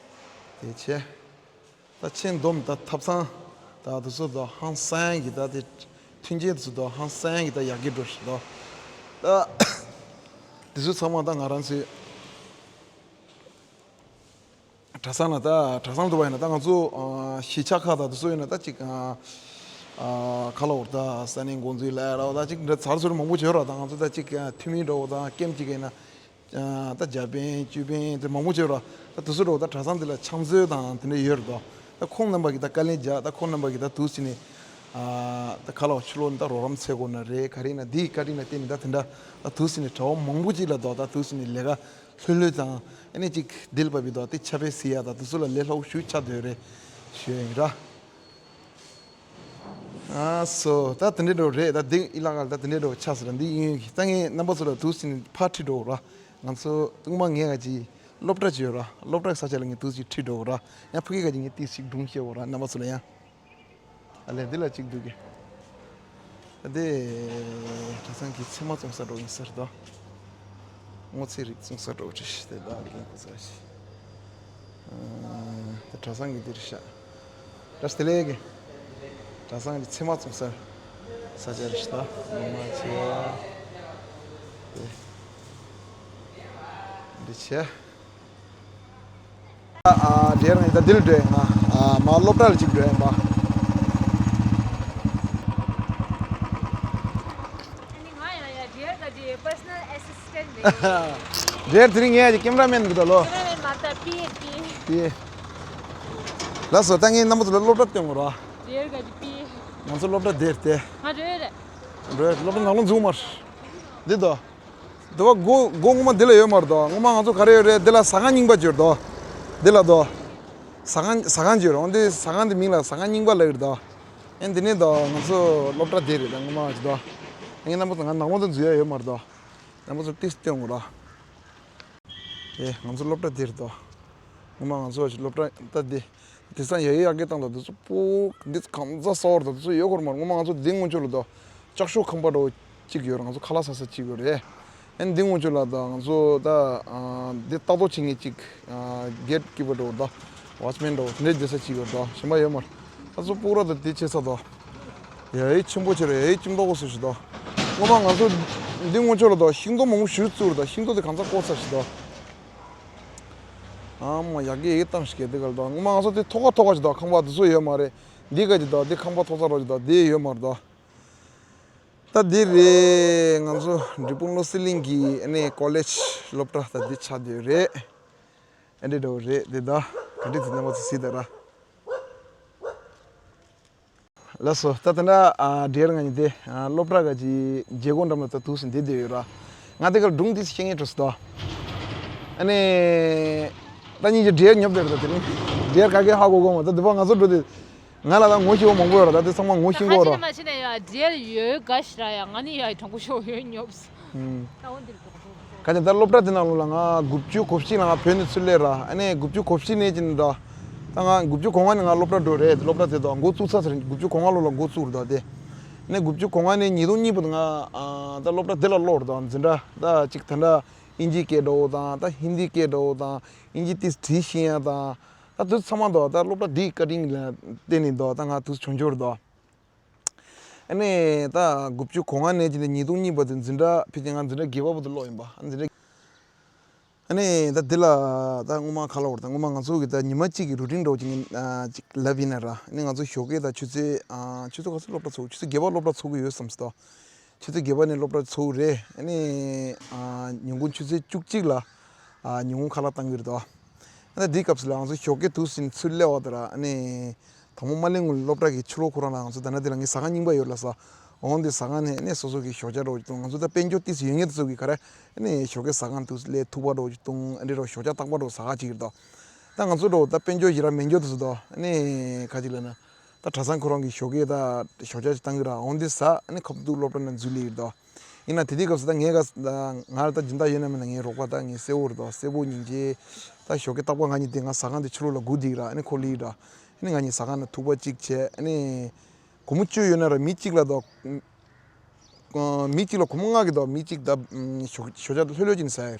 ད། དེ་བྱས། ད་ཆེན་འདོམ་ད་ཐབ་ཚང་ད་དེ་ཚོ་ད་ཧང་སང་གི་ད་དེ་མཐུན་རྐྱེན་དེ་ཚོ་ད་ཧང་སང་གི་ད་ཡག་གི་འགྲོ་ཞིག་ད། ད་དེ་ཚོ་ཚང་མ་ད་ང་རང་ཚོའི། གྲྭ་ཚང་ལ་ད་གྲྭ་ཚང་དུ་བ་ཡིན་ན་ད་ང་ཚོ་ཨ་གཞིས་ཆགས་ཁག་དང་དེ་ཚོ་ཡིན་ན་ད་ཅིག་ཨ་ཨ་ཁ་ལོ་ད་ས་གནས་འགོ་འཛིན་ལ་ར་ད་ཅིག་འདྲ་ཚར་ཚུར་མང་པོ་བྱོས་ར། ད་ང་ཚོ་ད་ཅིག་ཨ་འཐུས་མི་འདྲ་བོ་ད་ཀེམ་ཅིག་ཡིན་ན་ཨ་ད་བརྒྱ་དཔོན་བཅུ་དཔོན་དེ་མང་པོ་བྱོས་ར། ད་དེ་ཚོ་འདྲ་བོ་ད་གྲྭ་ཚང་དེ་ལ་ཕྱག་མཛོད་དང་དེ་འདྲ་ཡོད་ར། ད་ད་ཁོང་རྣམ་པ་གི་ད་བཀའ་ལན་རྒྱག་ད་ཁོང་རྣམ་པ་གི་ད་དུས་ཚོད་ནས་ཨ་ད་ཁ་ལོ་ཕྱི་ལོགས་ནས་ད་རོགས་རམ་འཚོལ་དགོས་ན་རེད། ག་རེ་ཡིན་ན་དེའི་བཀའ་དྲིན་ལ་བརྟེན་ནས་ད་དེ་འདྲ་ད་དུས་ཚོད་ནས་གྲྭ་བ་མང་པོ་ཅིག་ལ་ད་ད་དུས་ཚོད་ནས་ལས་ཀ་ལྷོད་ལྷོད་དང་ཨ་ནི་ཅིག་དེ་ལ་བབས་པའི་དོ་དེ་ཆ་བའི་སི་ཡ་དང་དེ་ཚོ་ལ་ལས་སླ་བོ་ཞུ་ཆ་དོད་རེད་ཞུ་ཡ་ཡིན་ར། ཨ་སོ་ད་དེ་འདྲའི་འགྲོ་རེད། ད་འདི་ཨི་ལ་ཀ་ལ་ད་དེ་འདྲའི་འགྲོ་ཆགས་སོང་ར། འདི་ཡིན་ཡོད་ཀྱི་ད་ངས་རྣམ་པ་ཚོ་ལ་དུས་ཚོད་ནས་ཕར་ཁྲིད་འགྲོ་ར། ང་ཚོ་སྟོང་མ་ངས་ག་ཅིག་སློབ་གྲྭ་བྱོས་ར། སློབ་གྲྭ་གི་ས་ཆ་ལ་ངས་དུས་ཚོད་ཁྲིད་འགྲོ་ར། ཡང་ཕ་གི་ག་ཅིག་ངས་ཏིག་ཞིག་སྒྲུང་བཤད་འོ་ར་རྣམ་པ་ཚོ་ལ་ཡང་། ཨ་ལས་འདི་ལ་གཅིག་འདུག་གི། ཨ་དེ་གྲྭ་ཚང་གི་ཚེར་མ་བཙོང་ས་འགྲོ་ཡིན་ཟེར་དོ། སྔོ་ཚལ་རིགས་བཙོང་ས་འགྲོ་ཅི་ཞིག་དེ་ད་རྒན་ཁོ་ཚ་ཞིག་ཨ་དེ་གྲྭ་ཚང་གི་འདིར་ཤག་ར་སྟེ་ལས་གི། གྲྭ་ཚང་གི་ཚེར་མ་བཙོང་ས་ས་ཆ་རེད་ཤག་ད་ངོ་མ་ཆེ་བ་དེ་འདི་ཆེ། ཨ་རེད་རང་ཡིན་ད་འདིར་འགྲོ་ཡིན་ང་། ཨ་མ་སློབ་གྲྭ་ལ་ཅིག་འགྲོ་ཡིན་པ། ཨ་ནི་ང་ཡང་ཡ་རེད་ག་ཅི་personal assistant རེད། རེད་དེ་རིང་ངས་ཀྱི་ཀེམ་ར་མེན་འདུག་ད་ལོ། ཀེམ་ར་མེན་མ་ད་པི་པི། པི། ལགས་སོ་ད་ངས་རྣམ་པ་ཚོ་ལ་སློབ་གྲྭ་སྟོན་དགོས་ར། རེད་ག་ཅི་པི། ང་ཚོ་སློབ་གྲྭ་དེར་དེ། ང་རེད་རེད། རེད་སློབ་གྲྭ་ནང་ལོགས་འཛུལ་མར། འདི་དོ། དེ་བ་སྒོ་སྒོ་ངོ་མ་འདི་ལ་ཡོད་མ་རེད་དོ། ངོ་མ་ང་ཚོ་ག་རེ་ཡོད་རེད། འདི་ལ་ཟ་ཁང་རྙིང་པ་བརྗོད་དོ། འདི་ལ་དོ། ཟ་ཁང་ཟ་ཁང་བརྗོད་རོང་འདི་ཟ་ཁང་འདི་མིང་ལ་ཟ་ཁང་རྙིང་པ་ལ་ཡོད་དོ། ཨེ་འདི་ནས་དོ་ང་ཚོ་སློབ་གྲྭ་འདི་རེད་ད་ངོ་མ་བརྗོད་དོ། ངས་རྣམ་པ་ཚོ་ང་ནང་མ་དུ་འཛུལ་ཡ་ཡོད་མ་རེད་དོ། རྣམ་པ་ཚོ་ཏིས་སྟོན་དགོས་ར། ཨེ་ང་ཚོ་སློབ་གྲྭ་འདི་རེད་དོ། ངོ་མ་ང་ཚོ་སློབ་གྲྭ་ད་འདི། དེང་སང་ཡ་ཡི་ཡར་རྒྱས་བཏང་ད་དེ་ཚོ་སྤུ་འདི་གང་ཚ་ས་བར་ད་དེ་ཚོ་ཡོད་སྐོར་མར་ངོ་མ་ང་ཚོ་འདི་སྔོན་ཆོ་ལ་ད་ལྕགས་ཤོག་ཁང་པ་འདྲ་བོ་གཅིག་ཡོད་ར། ང་ཚོ་ཁ་ལག་ཟ་ས་གཅིག་ཡོད་རེད། ཨན་འདི་སྔོན་ཆོ་ལ་ད་ང་ཚོ་ད་འདི་ལྟ་རྟོག་བྱེད་མཁན་གཅིག་གེ་ཊི་ཀི་པར་འདྲ་བོ་ད་ཝ་ཆི་མེན་འདྲ་བོ་དེ་འདྲའི་བསྡད་ས་གཅིག་ཡོད་ར། གཞན་པ་ཡོད་མར་ད་ཚོ་སྤུ་ར་ད་དེ་བྱེད་ས་ད། ཡ་ཡི་ཆེན་པོ་ཆེ་རེད། ཡ་ཡི་ཅིམ་ཏོག་གོ་སུ་ཞིག་ད། ངོ་མ་ང་ཚོ་འདི་སྔོན་ཆོ་ལ་ད་ཤིང་ཏོག་མང་པོ་ཞུ་བཙུགས་ར། ད་ཤིང་ཏོག་དེ་གང་ཚ་བཀོག་ཚ་ཞིག་ད། ཨ་མ་ཡག་གི་ཡག་གི་བཏང་ཞིག་གི་དེ་ག་ལ་ད་ངོ་མ་ང་ཚོ་དེ་ཐོག་ཁ་ཐོག་ཁ་ཞིག་ད་ཁང་པ་དེ་ཚོ་ཡོད་མ་རེད། འདི་ག་ཅིག་ད་དེ་ཁང་པ་ཐོག་ཚ་རོགས་ཅིག་ད་དེ་ཡོད་མ་རེད་ད། ད་འདི་རེད། ང་ཚོ་འབྲས་སྤུངས་བློ་གསལ་གླིང་གི་ཨ་ནི་ཀོ་ལེཇ་སློབ་གྲྭ་ད་འདི་ཆགས་བསྡད་རེད། ཨ་འདྲ་འདྲ་བོ་རེད་འདི། ད་ག་འདྲ་འདུག་རྣམ་པ་ཚོ་གཟིགས་དང་ར། ལགས་སོ། ད་ད་ལྟ་ཨ་ཌི་ཡར་ང་གཉིས་དེ་ཨ་སློབ་གྲྭ་ག་གི་མཇལ་སྐོར་འགྲམ་ལ་ད་འདུག་སེ་འདི་བསྡད་ཡོད་ར། ང་དེ་གར་སྒྲུང་འདི་བཤད་མཁན་འགྲོ་སྲིད་དོ། ཨ་ནི་ད་ཉིན་གྱི་ཌི་ཡར་ཉོབ་བསྡད་རེད། ད་དེ་རིང་ཌི་ཡར་ག་གེ་ཧ་གོ་གོ་མ། ད་འདི་པ་ང་ཚོ་འགྲོ་དུས་ང་ལ་ད་ངོ་ཤེས་པ་མང་པོ་ཡོད་ར། ད་དེ་ཚང་མ་ངོ་ཤེས་ཀྱི་ཡོད་ར། ད་ཁ་ཅིག་ནས་མ་ཤེས་ན་ཡ་ཌི་ཡར་ཡོད་ག་ཞིག་ར། ཡ་ང་ནི་ཡ་དྲང་པོ་ཤོད་ཡོད་ཉོབ་སོང་། ད་འོ་འདིར་འགྲོ་ག་ཅིག་ད་སློབ་གྲྭ་དེ་ནང་ལོགས་ལ་ང་དགུ་བཅུ་གོ་གཅིག་ལ་ང་བོད་ནས་ཚུར་སླེབས་ར། ཨ་ནི་དགུ་བཅུ་གོ་བཞི་ནས་ཅི་ནས་འདྲ། ད་ང་དགུ་བཅུ་གོ་ལྔ་ནས་ང་སློབ་གྲྭ་འགྲོ་རེད། སློབ་གྲྭ་དེ་དང་འགོ་བཙུགས་ཚར་ཚར། དགུ་བཅུ་གོ་ལྔ་ལོ་ལ་འགོ་བཙུགས་རེད་ད་དེ། ཨ་ནི་དགུ་བཅུ་གོ་ལྔ་ནས་ཉིས་སྟོང་གཉིས་བར་དུ་ང་ཨ་ད་སློབ་གྲྭ་དེ་ལ་སློབ་རེད་ད། འཛིན་གྲྭ་ད་ཅིག་ད་འདྲ་ཨིན་ཇིའི་སྐད་འདྲ་བོ་དང་ད་ཧིན་དིའི་སྐད་འདྲ་བོ་དང་ཨིན་ཇི་ཏིས་བྲིས་ཤེས་ཡ་དང་ད་དུས་ཚང་མ་འདུག་ད་སློབ་གྲྭ་འདིའི་བཀའ་དྲིན་ལ་བརྟེན་ནས་འདུག་ད་ང་དུས་བྱུང་འབྱོར་འདུག་ཨ་ནི་ད་དགུ་བཅུ་གོ་ལྔ་ནས་ཅི་ནས་ཉིས་སྟོང་གཉིས་བར་དུ་འཛིན་གྲྭ་ཕལ་ཆེར་ང་འཛིན་གྲྭ་བརྒྱད་པ་བར་དུ་སློབ་ཡིན་པ། ཨ་འཛིན་གྲྭ། ཨ་ནི་ད་འདི་ལ་ད་སྔོན་མ་ག་ལབ་དགོས་རེད། ད་སྔོན་མ་ང་ཚོ་གི་ད་ཉི་མ་གཅིག་གི་རུ་ཊིན་འདྲ་བོ་ཅིག་ངས་ཨ་ཅིག་ལབ་ཡིན་ན་ར། ཨ་ནི་ང་ཚོ་ཞོགས་ཀས་ད་ཆུ་ཚོད་ཨ་ཆུ་ཚོད་ག་ཚོད་སློབ་གྲྭ་ཚུགས། ཆུ་ཚོད་བརྒྱད་པ་སློབ་གྲྭ་ཚུགས་ཀྱི་ཡོད་བསམ་སོང་། ཆུ་ཚོད་བརྒྱད་པ་ནས་སློབ་གྲྭ་ཚུགས་རེད། ཨ་ནི་ཨ་ཉིན་གུང་ཆུ་ཚོད་བཅུ་གཅིག་ལ་ཨ་ཉིན་གུང་ཁ་ལག་བཏང་གི་རེད་དོ། ཨ་ནི་དེའི་སྐབས་སུ་ལ་ང་ཚོ་ཞོགས་ཀས་དུས་སུ་ཚུར་སླེབས་པ་དེ་ར། ཨ་ནི་དང་པོ་མ་སླེབས་སྔོན་སློབ་གྲྭ་གི་ཕྱི་ལོགས་ཁོ་རང་ལ་ང་ཚོ་ད་ནང་དེ་ལ་ངའི་ཟ་ཁང་རྙིང་པ་ཡོད་ལ་ས། འོང་དེ་ཟ་ཁང་ནས་ཨ་ནི་སོ་སོ་གི་ཞོགས་ཇ་འདྲ་བོ་ཅིག་བཏུང་། ང་ཚོ་ད་དཔལ་འབྱོར་ཏོག་ཙམ་ཡོད་མཁན་དེ་ཚོ་གི་ག་རེ་ཨ་ནི་ཞོགས་ཀས་ཟ་ཁང་དུ་སླེབས་ཐུག་པ་འདྲ་བོ་ཅིག་བཏུང་། ཨ་འདྲ་རོ་ཞོགས་ཇ་རྟག་པ་འདྲ་བོ་ཟ་ཁ་ཅིག་རེད་དོ། ད་ང་ཚོ་འདྲ་བོ་ད་དཔལ་འབྱོར་ཞེ་དྲག་མེད་འགྱོ་དུས་སུ་དོ། ཨ་ནི་ག་ཅིག་ལབ་ན། ད་གྲྭ་ཚང་ཁོ་རང་གི་ཞོགས་ཀས་ད་ཞོགས་ཇ་ཅིག་བཏང་གི་ར། འོང་དེ་ཟ། ཨ་ནི་ཁ་ཐུག་སློབ་གྲྭ་ནང་འཛུལ་ལེ་ཡིན་དོ། ཡིན་ན་དེ་དུས་སྐབས་སུ་ད་ངས་ག་ང་ལ་ད་སྦྱིན་བདག་ཡོད་ན་མེད་ན་ངའི་རོགས་པ་ད་ངའི་སེ་བོ་རེད་དོ། སེ་བོ་སྙིང་རྗེ། ད་ཞོགས་ཀས་རྟག་པར་ང་གཉིས་དེ་ང་ཟ་ཁང་དེ་ཕྱི་ལོགས་ལ་སྒུག་བསྡད་ཀྱི་ར། ཨ་ནི་ཁོ་སླེབས་ཀྱི་ར། ཨ་ནི་ང་གཉིས་ཟ་ཁང་ནང་ཐུག་པ་གཅིག་བྱས། ཨ་ནི་སྒོར་མོ་བཅུ་ཡོད་ན་ར་མི་གཅིག་ལ་དོ། ཨ་མི་གཅིག་ལ་སྒོར་མོ་ལྔ་གི་དོ། མི་གཅིག་ད་ཨ་ཞོགས་ཞོགས་ཇ་ལྷོད་ལྷོད་ཅིག་ཟ་ཡ།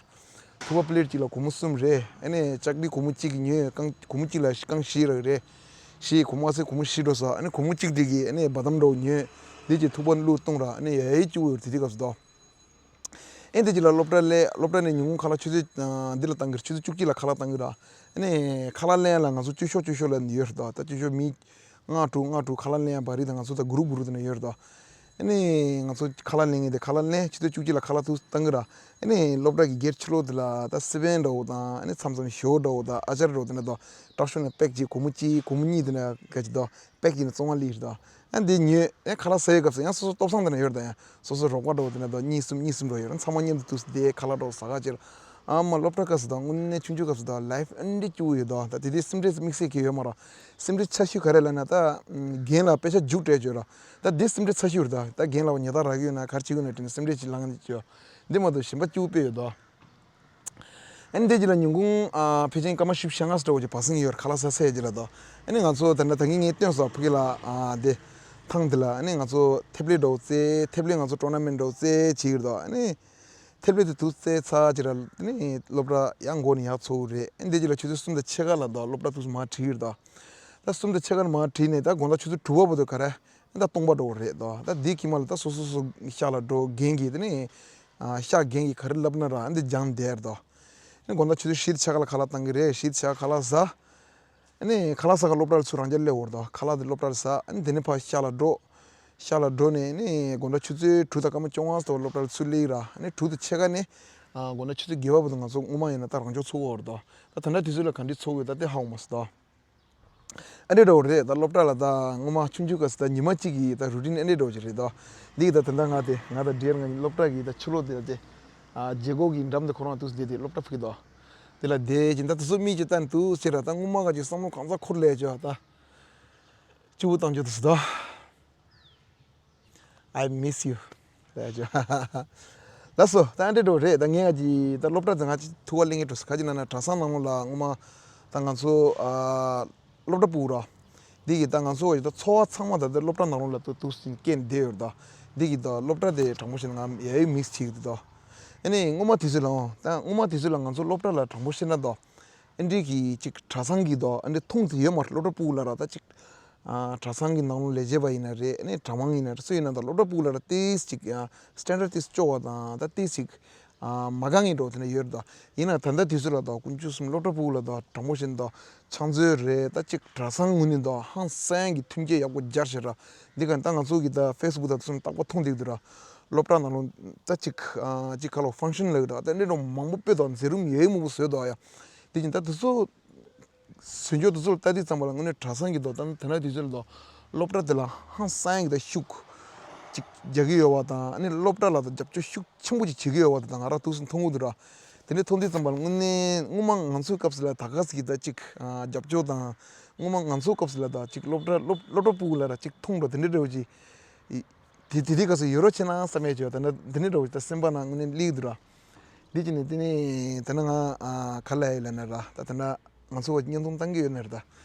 ཐུག་པ་པི་ལེཊ་གཅིག་ལ་སྒོར་མོ་གསུམ་རེད། ཨ་ནི་ལྕགས་ཀྲི་སྒོར་མོ་གཅིག་གི་ཉོས། རྐང་སྒོར་མོ་གཅིག་ལ་རྐང་བཞི་རག་རེད། བཞི་སྒོར་མོ་ཨ་ཚེ་སྒོར་མོ་བཞི་འགྲོ་ས། ཨ་ནི་སྒོར་མོ་གཅིག་དེ་གི་ཨ་ནི་བ་དམ་འདྲ་བོ་ཉོས། དེ་གཅིག་ཐུག་པ་བླུགས་བཏུང་ར། ཨ་ནི་ཡ་ཡི་བཅུ་ཡོད་དེ་དུས་སྐབས་སུ་དོ། ཨེ་འདི་གཅིག་ལ་སློབ་གྲྭ་སླེབས། སློབ་གྲྭ་ནས་ཉིན་གུང་ཁ་ལག་ཆུ་ཚོད་ཨ་འདི་ལ་བཏང་གི་རེད། ཆུ་ཚོད་བཅུ་གཅིག་ལ་ཁ་ལག་བཏང་གི་ར། ཨ་ནི་ཁ་ལག་ལེན་ཡ་ལ་ང་ཚོ་བཅུ་ཤོག་བཅུ་ཤོག་ལ་ཡོད་རེད་དོ། ད་བཅུ་ཤོག་མི་ལྔ་དྲུག་ལྔ་དྲུག་ཁ་ལག་ལེན་ཡ་བ་རི་ད་ང་ཚོ་ད་གུ་རུབ་གུ་རུབ་དེ་ནས་ཡོད་རེད་དོ། ཨ་ནི་ང་ཚོ་ཁ་ལག་ལེན་མཁན་དེ་ཁ་ལག་ལེན། ཆུ་ཚོད་བཅུ་གཅིག་ལ་ཁ་ལག་ཚུར་བཏང་གི་ར། ཨ་ནི་སློབ་གྲྭ་གི་སྒེར་ཕྱི་ལོགས་དེ་ལ་ད་སི་པན་འདྲ་བོ་དང་། ཨ་ནི་མཚམས་མཚམས་ཞོ་འདྲ་བོ་དང་ཨ་ཅར་འདྲ་བོ་དེ་འདྲ་དང་། ཏྲག་ཤོས་ནས་པེག་གཅིག་སྒོར་མོ་གཅིག་སྒོར་མོ་གཉིས་དེ་འདྲ་ག་ཅིག་དང་། པེག་ཡིན་ན་བཙོང་བ་ལི་རེད་དོ། ཨ་འདི་ཉོས། ཨ་ཁ་ལག་ཟ་ཡའི་སྐབས་སུ་ཡང་སོ་སོ་སྟོབས་སང་དེ་ན་ཡོད་རེད་ད། ཡང་སོ་སོ་རོགས་པ་འདྲ་བོ་དེ་ན་དོ་གཉིས་གསུམ་གཉིས་གསུམ་འགྲོ་ཡོད་རེད། ཚང་མ་མཉམ་དུ་འདུག་སེ་དེ་ཁ་ལག་འདྲ་བོ་ཟ་ག་བྱེད་ར། ཨ་མ་སློབ་གྲྭ་སྐབས་སུ་དང་དངོས་གནས་ཆུང་ཆུང་སྐབས་སུ་དང་ལའིཕ་ཨ་འདྲ་སྐྱིད་པོ་ཡོད་དོ། ད་དེ་དུས་སེམས་ཁྲལ་དམིགས་བསལ་གྱི་ཡོད་མ་རེད། སེམས་ཁྲལ་ཆེ་ཤོས་ག་རེ་ལབ་ན་ད་རྒན་ལགས་དཔེ་ཆ་རྒྱུགས་སྤྲད་བྱོས་ར། ད་དེ་སེམས་ཁྲལ་ཆེ་ཤོས་རེད་ད། ད་རྒན་ལགས་པ་ཉལ་ཐག་རག་གི་ཡོད་ན་ག་རེ་བྱེད་ཀྱི་ཡོད་ན་དྲན་ནས་སེམས་ཁྲལ་ཅིག་ལངས་བྱོས། འདི་མ་གཏོགས་གཞན་པ་སྐྱིད་པོ་དཔེ་ཡོད་དོ། ཨ་ནི་དེ་རྗེས་ལ་ཉིན་གུང་ཨ་ཕལ་ཆེར་སྐར་མ་བཞི་བཅུ་ཞེ་ལྔ་ཙམ་འདྲ་བོ་ཅིག་བ་སིང་ཡོད་རེད། ཁ་ལག་ཟ་ཚར་རྗེས་ལ་དོ། ཨ་ནི་ང་ཚོ་ད་ལྟ་ད་གིན་ངས་སྟོན་སོང་ཕ་གི་ལ་ཨ་དེ་ཐང་དེ་ལ། ཨ་ནི་ང་ཚོ་ཐེབ་ལེ་འདྲ་བོ་རྩེ། ཐེབ་ལེ་ང་ཚོ་ཊོར་ན་མེན་ཊི་འདྲ་བོ་རྩེ་བྱེད་ཀྱི་རེད་དོ། ཨ་ནི་ཐེབ་ལེ་དེ་དུ་རྩེ་ཚར་རྗེས་ལ་ཨ་ནི་སློབ་གྲྭ་ཡར་འགོ་ནས་ཡར་ཚོགས་ཀྱི་རེད། ཨ་ནི་དེ་རྗེས་ལ་ཆུ་ཚོད་གསུམ་དང་ཕྱེད་ཀ་ལ་དོ་སློབ་གྲྭ་དུ་མར་ཁྲིད་ཀྱི་རེད་དོ། ད་གསུམ་དང་ཕྱེད་ཀ་ལ་མར་ཁྲིད་ནས་ད་དགོང་དག་ཆུ་ཚོད་དྲུག་པ་བར་དུ་ག་རེ། ད་སྟོང་པ་འདྲ་བོ་རེད་དོ། ད་དེའི་ཁྱིམ་ལ་ད་སོ་སོ་སོ་ཤག་ལ་འགྲོ། རྒན་གྱིས་དེ་ནས་ཨ་ཤག་རྒན་གྱིས་ག་རེ་ལབ་ན་ར་ཨ་འདི་སྦྱངས་བསྡད་རེད་དོ། ཨ་ནི་དགོང་དག་ཆུ་ཚོད་བཞི་དང་ཕྱེད་ཀ་ལ་ཁ་ལག་བཏང་གི་རེད། བཞི་དང་ཕྱེད་ཀ་ཁ་ལག་ཟ། ཨ་ནི་ཁ་ལག་ཟ་ག་སློབ་གྲྭ་ལ་ཚུར་རང་རྐྱ་སླེབས་ཡོད་རེད་དོ། ཁ་ལག་དེ་སློབ་གྲྭ་ལ་ཟ། ཨ་ནི་དེ་ནས་ཕར་ཤག་ལ་འགྲོ། ཤག་ལ་འགྲོ་ནས་ཨ་ནི་དགོང་དག་ཆུ་ཚོད་དྲུག་དང་སྐར་མ་བཅོ་ལྔ་ཙམ་སློབ་གྲྭ་ལ་ཚུར་སླེབས་ར། ཨ་ནི་དྲུག་དང་ཕྱེད་ཀ་ནས་ཨ་དགོང་དག་ཆུ་ཚོད་བརྒྱད་པ་བར་དུ་ང་ཚོ་སྔོན་མ་ཡིན་ན་ད་རང་སྦྱོང་ཚུགས་ཡོད་རེད་དོ། ད་ད་ལྟ་དུས་ཚོད་ལ་ག་འདྲས་ཚོགས་ཡོད་ད་དེ་ཧ་གོ་མ་སོང་དོ། ཨ་འདྲས་འདྲ་བོ་རེད། ད་སློབ་གྲྭ་ལ་ད་སྔོན་མ་ཆུང་ཆུང་སྐབས་སུ་ད་ཉི་མ་གཅིག་གི་ད་རུ་ཊིན་ཨ་འདྲས་འདྲ་བོ་ཅིག་རེད་དོ། འདི་གི་ད་ད་ལྟ་ང་དེ་ང་ད་ཌི་ཡར་ང་གཉིས་སློབ་གྲྭ་གི་ད་ཕྱི་ལོགས་དེ་ལ་དེ་ཨ་མཇལ་སྐོར་གི་འགྲམ་དེ་ཁོ་རང་དུས་སུ་བསྡད་དེ་སློབ་གྲྭ་ཕུག་དོ། དེ་ལ་བསྡད་ཀྱིན་ད་དེ་ཚོ་མིག་ཅིག་ལྟ་འདུག་ཟེར་ར། ད་སྔོན་མ་ག་ཅིག་བསམ་བློ་གང་ཚ་འཁོར་ལས་ཅོ་ད། སྐྱིད་པོ་བཏང་རྒྱུ་དུས་སུ་དོ། I miss you. ལགས་སོ། ད་འདྲ་འགྲོ་རེད། ད་ངས་ང་ཅི་ད་སློབ་གྲྭ་ཚང་ང་ཅི་ཐུག་པ་གླེང་གི་འགྲོ་ས་ག་ཅི་ན་ན་གྲྭ་ཚང་ནང་ལོགས་ལ་སྔོན་མ་ད་ང་ཚོ་ཨ་སློབ་གྲྭ་ཕྲུ་གུ་ར། འདི་གི་ད་ང་ཚོ་ད་འཚོ་བ་ཚང་མ་ད་ད་སློབ་གྲྭ་ནང་ལོགས་ལ་ད་འདུག་སེ་སྐྱེལ་བསྡད་ཡོད་རེད། ད་འདི་གི་ད་སློབ་གྲྭ་དེ་དྲང་པོ་བཤད་ན་ང་ཡ་ཡི་མིས་བྱེད་ཀྱི་འདུག་ད་ཨ་ནི་སྔོན་མ་དུས་ཚོད་ལ་ད་སྔོན་མ་དུས་ཚོད་ལ་ང་ཚོ་སློབ་གྲྭ་ལ་དྲང་པོ་བཤད་ན་ད། ཨ་འདྲས་ཀྱི་ཅིག་གྲྭ་ཚང་གི་དོ་ཨ་འདྲས་མཐོང་ཚེ་ཡོད་མ་རེད། སློབ་གྲྭ་ཕྲུ་གུ་ལ་ར་ད་ཅིག་ཨ་གྲྭ་ཚང་གི་ནང་ལོགས་ལས་བྱེད་པ་ཡིན་ན་རེད། ཨ་ནི་གྲྭ་མང་ཡིན་ན་རེད། སུ་ཡིན་ན་ད་སློབ་གྲྭ་ཕྲུ་གུ་ལ་ར་ཏིས་ཅིག་ཨ་སི་ཊན་ཌར་ཌི་ཏིས་སྐྱོ་བ་དང་ད་ཏིས་ཅིག་ ཨ་མ་དགའ་ངེས་འགྲོ་དེ་འདྲ་ཡོད་རེད་དོ། ཡིན་ན་ད་ལྟ་དུས་ཚོད་ལ་དོ་དཀོན་མཆོག་གསུམ་སློབ་གྲྭ་ཕྲུ་གུ་ལ་དོ་དྲང་པོ་བཤད་ན་དོ་ཕྱག་མཛོད་རེད། ད་ཅིག་གྲྭ་ཚང་ངོས་ནས་དོ་ཧང་སང་གི་མཐུན་རྐྱེན་ཡག་པོ་སྦྱར་བཞག་ར། འདི་ག་ད་ང་ཚོ་གི་ད་ཕེ་སི་བུག་ད་དེ་ཚོ་རྟག་པར་མཐོང་བསྡད་ཀྱི་འདུག་ར། སློབ་གྲྭ་ནང་ལོགས་ད་ཅིག་ཨ་ཅིག་ག་ལོ་ཕང་ཤན་ལབ་ཀྱི་འདུག་ད་འདི་འདྲ་མང་པོ་སྤོས་དོ་མཛད་རིམ་ཡོད་མང་པོ་བཟོས་དོ་ཡ། དེ་བཞིན་ད་དེ་ཚོ་ཟིན་ཆོག་དེ་ཚོ་ལ་ལྟ་དུས་ཙམ་པ་ལ་དངོས་གནས་གྲྭ་ཚང་གི་དོ་དང་དེ་འདྲ་དུས་ཚོད་ལ་དོ་སློབ་གྲྭ་དེ་ལ་ཧང་སང་གི་ད་ཤུགས་ཅིག་རྒྱག་གི་ཡོད་པ་དང་ཨ་ནི་སློབ་གྲྭ་ལ་དོ་རྒྱབ་སྐྱོར་ཤུགས་ཆེན་པོ་ཅིག་བྱེད་ཀྱི་ཡོད་པ་དེ་དང་ང་རང་ཐུགས་སུ་མཐོང་གི་འདུག་ར། དེ་འདྲ་མཐོང་དུས་ཙམ་པ་ལ་དངོས་གནས་སྔོན་མ་ང་ཚོའི་སྐབས་སུ་ལ་ད་ག་ཟེ་གི་ད་ཅིག་རྒྱབ་སྐྱོར་དང་སྔོན་མ་ང་ཚོའི་སྐབས་སུ་ལ་ད་ཅིག་སློབ་གྲྭ་སློབ་སློབ་གྲྭ་ཕྲུ་གུ་ལ་ར་ཅིག་མཐོང་འགྲོ་དེ་འདྲ་འདྲ་བོ་ཅིག་དེ་དེ་དུས་སྐབས་སུ་ཡོད་རོགས་བྱེད་ན་བསམ་ཡས་བྱས་པ་དེ་འདྲ་དེ་འདྲ་འདྲ་བོ་ཅིག་ད་སེམས་པ་ནང་དངོས་གནས་སླེབས་ཀྱི་འདུག་ར། འདི་ཅི་ནས་དེ་ནས་དེ་ན་ང་ཨ་ག་ལ་ཡི་ལ་ན་ར་ད་དེ་འདྲ་ང་ཚོ་བ་བརྙན་ཐུང་བཏང་གི་ཡོད་ན་ར་ད།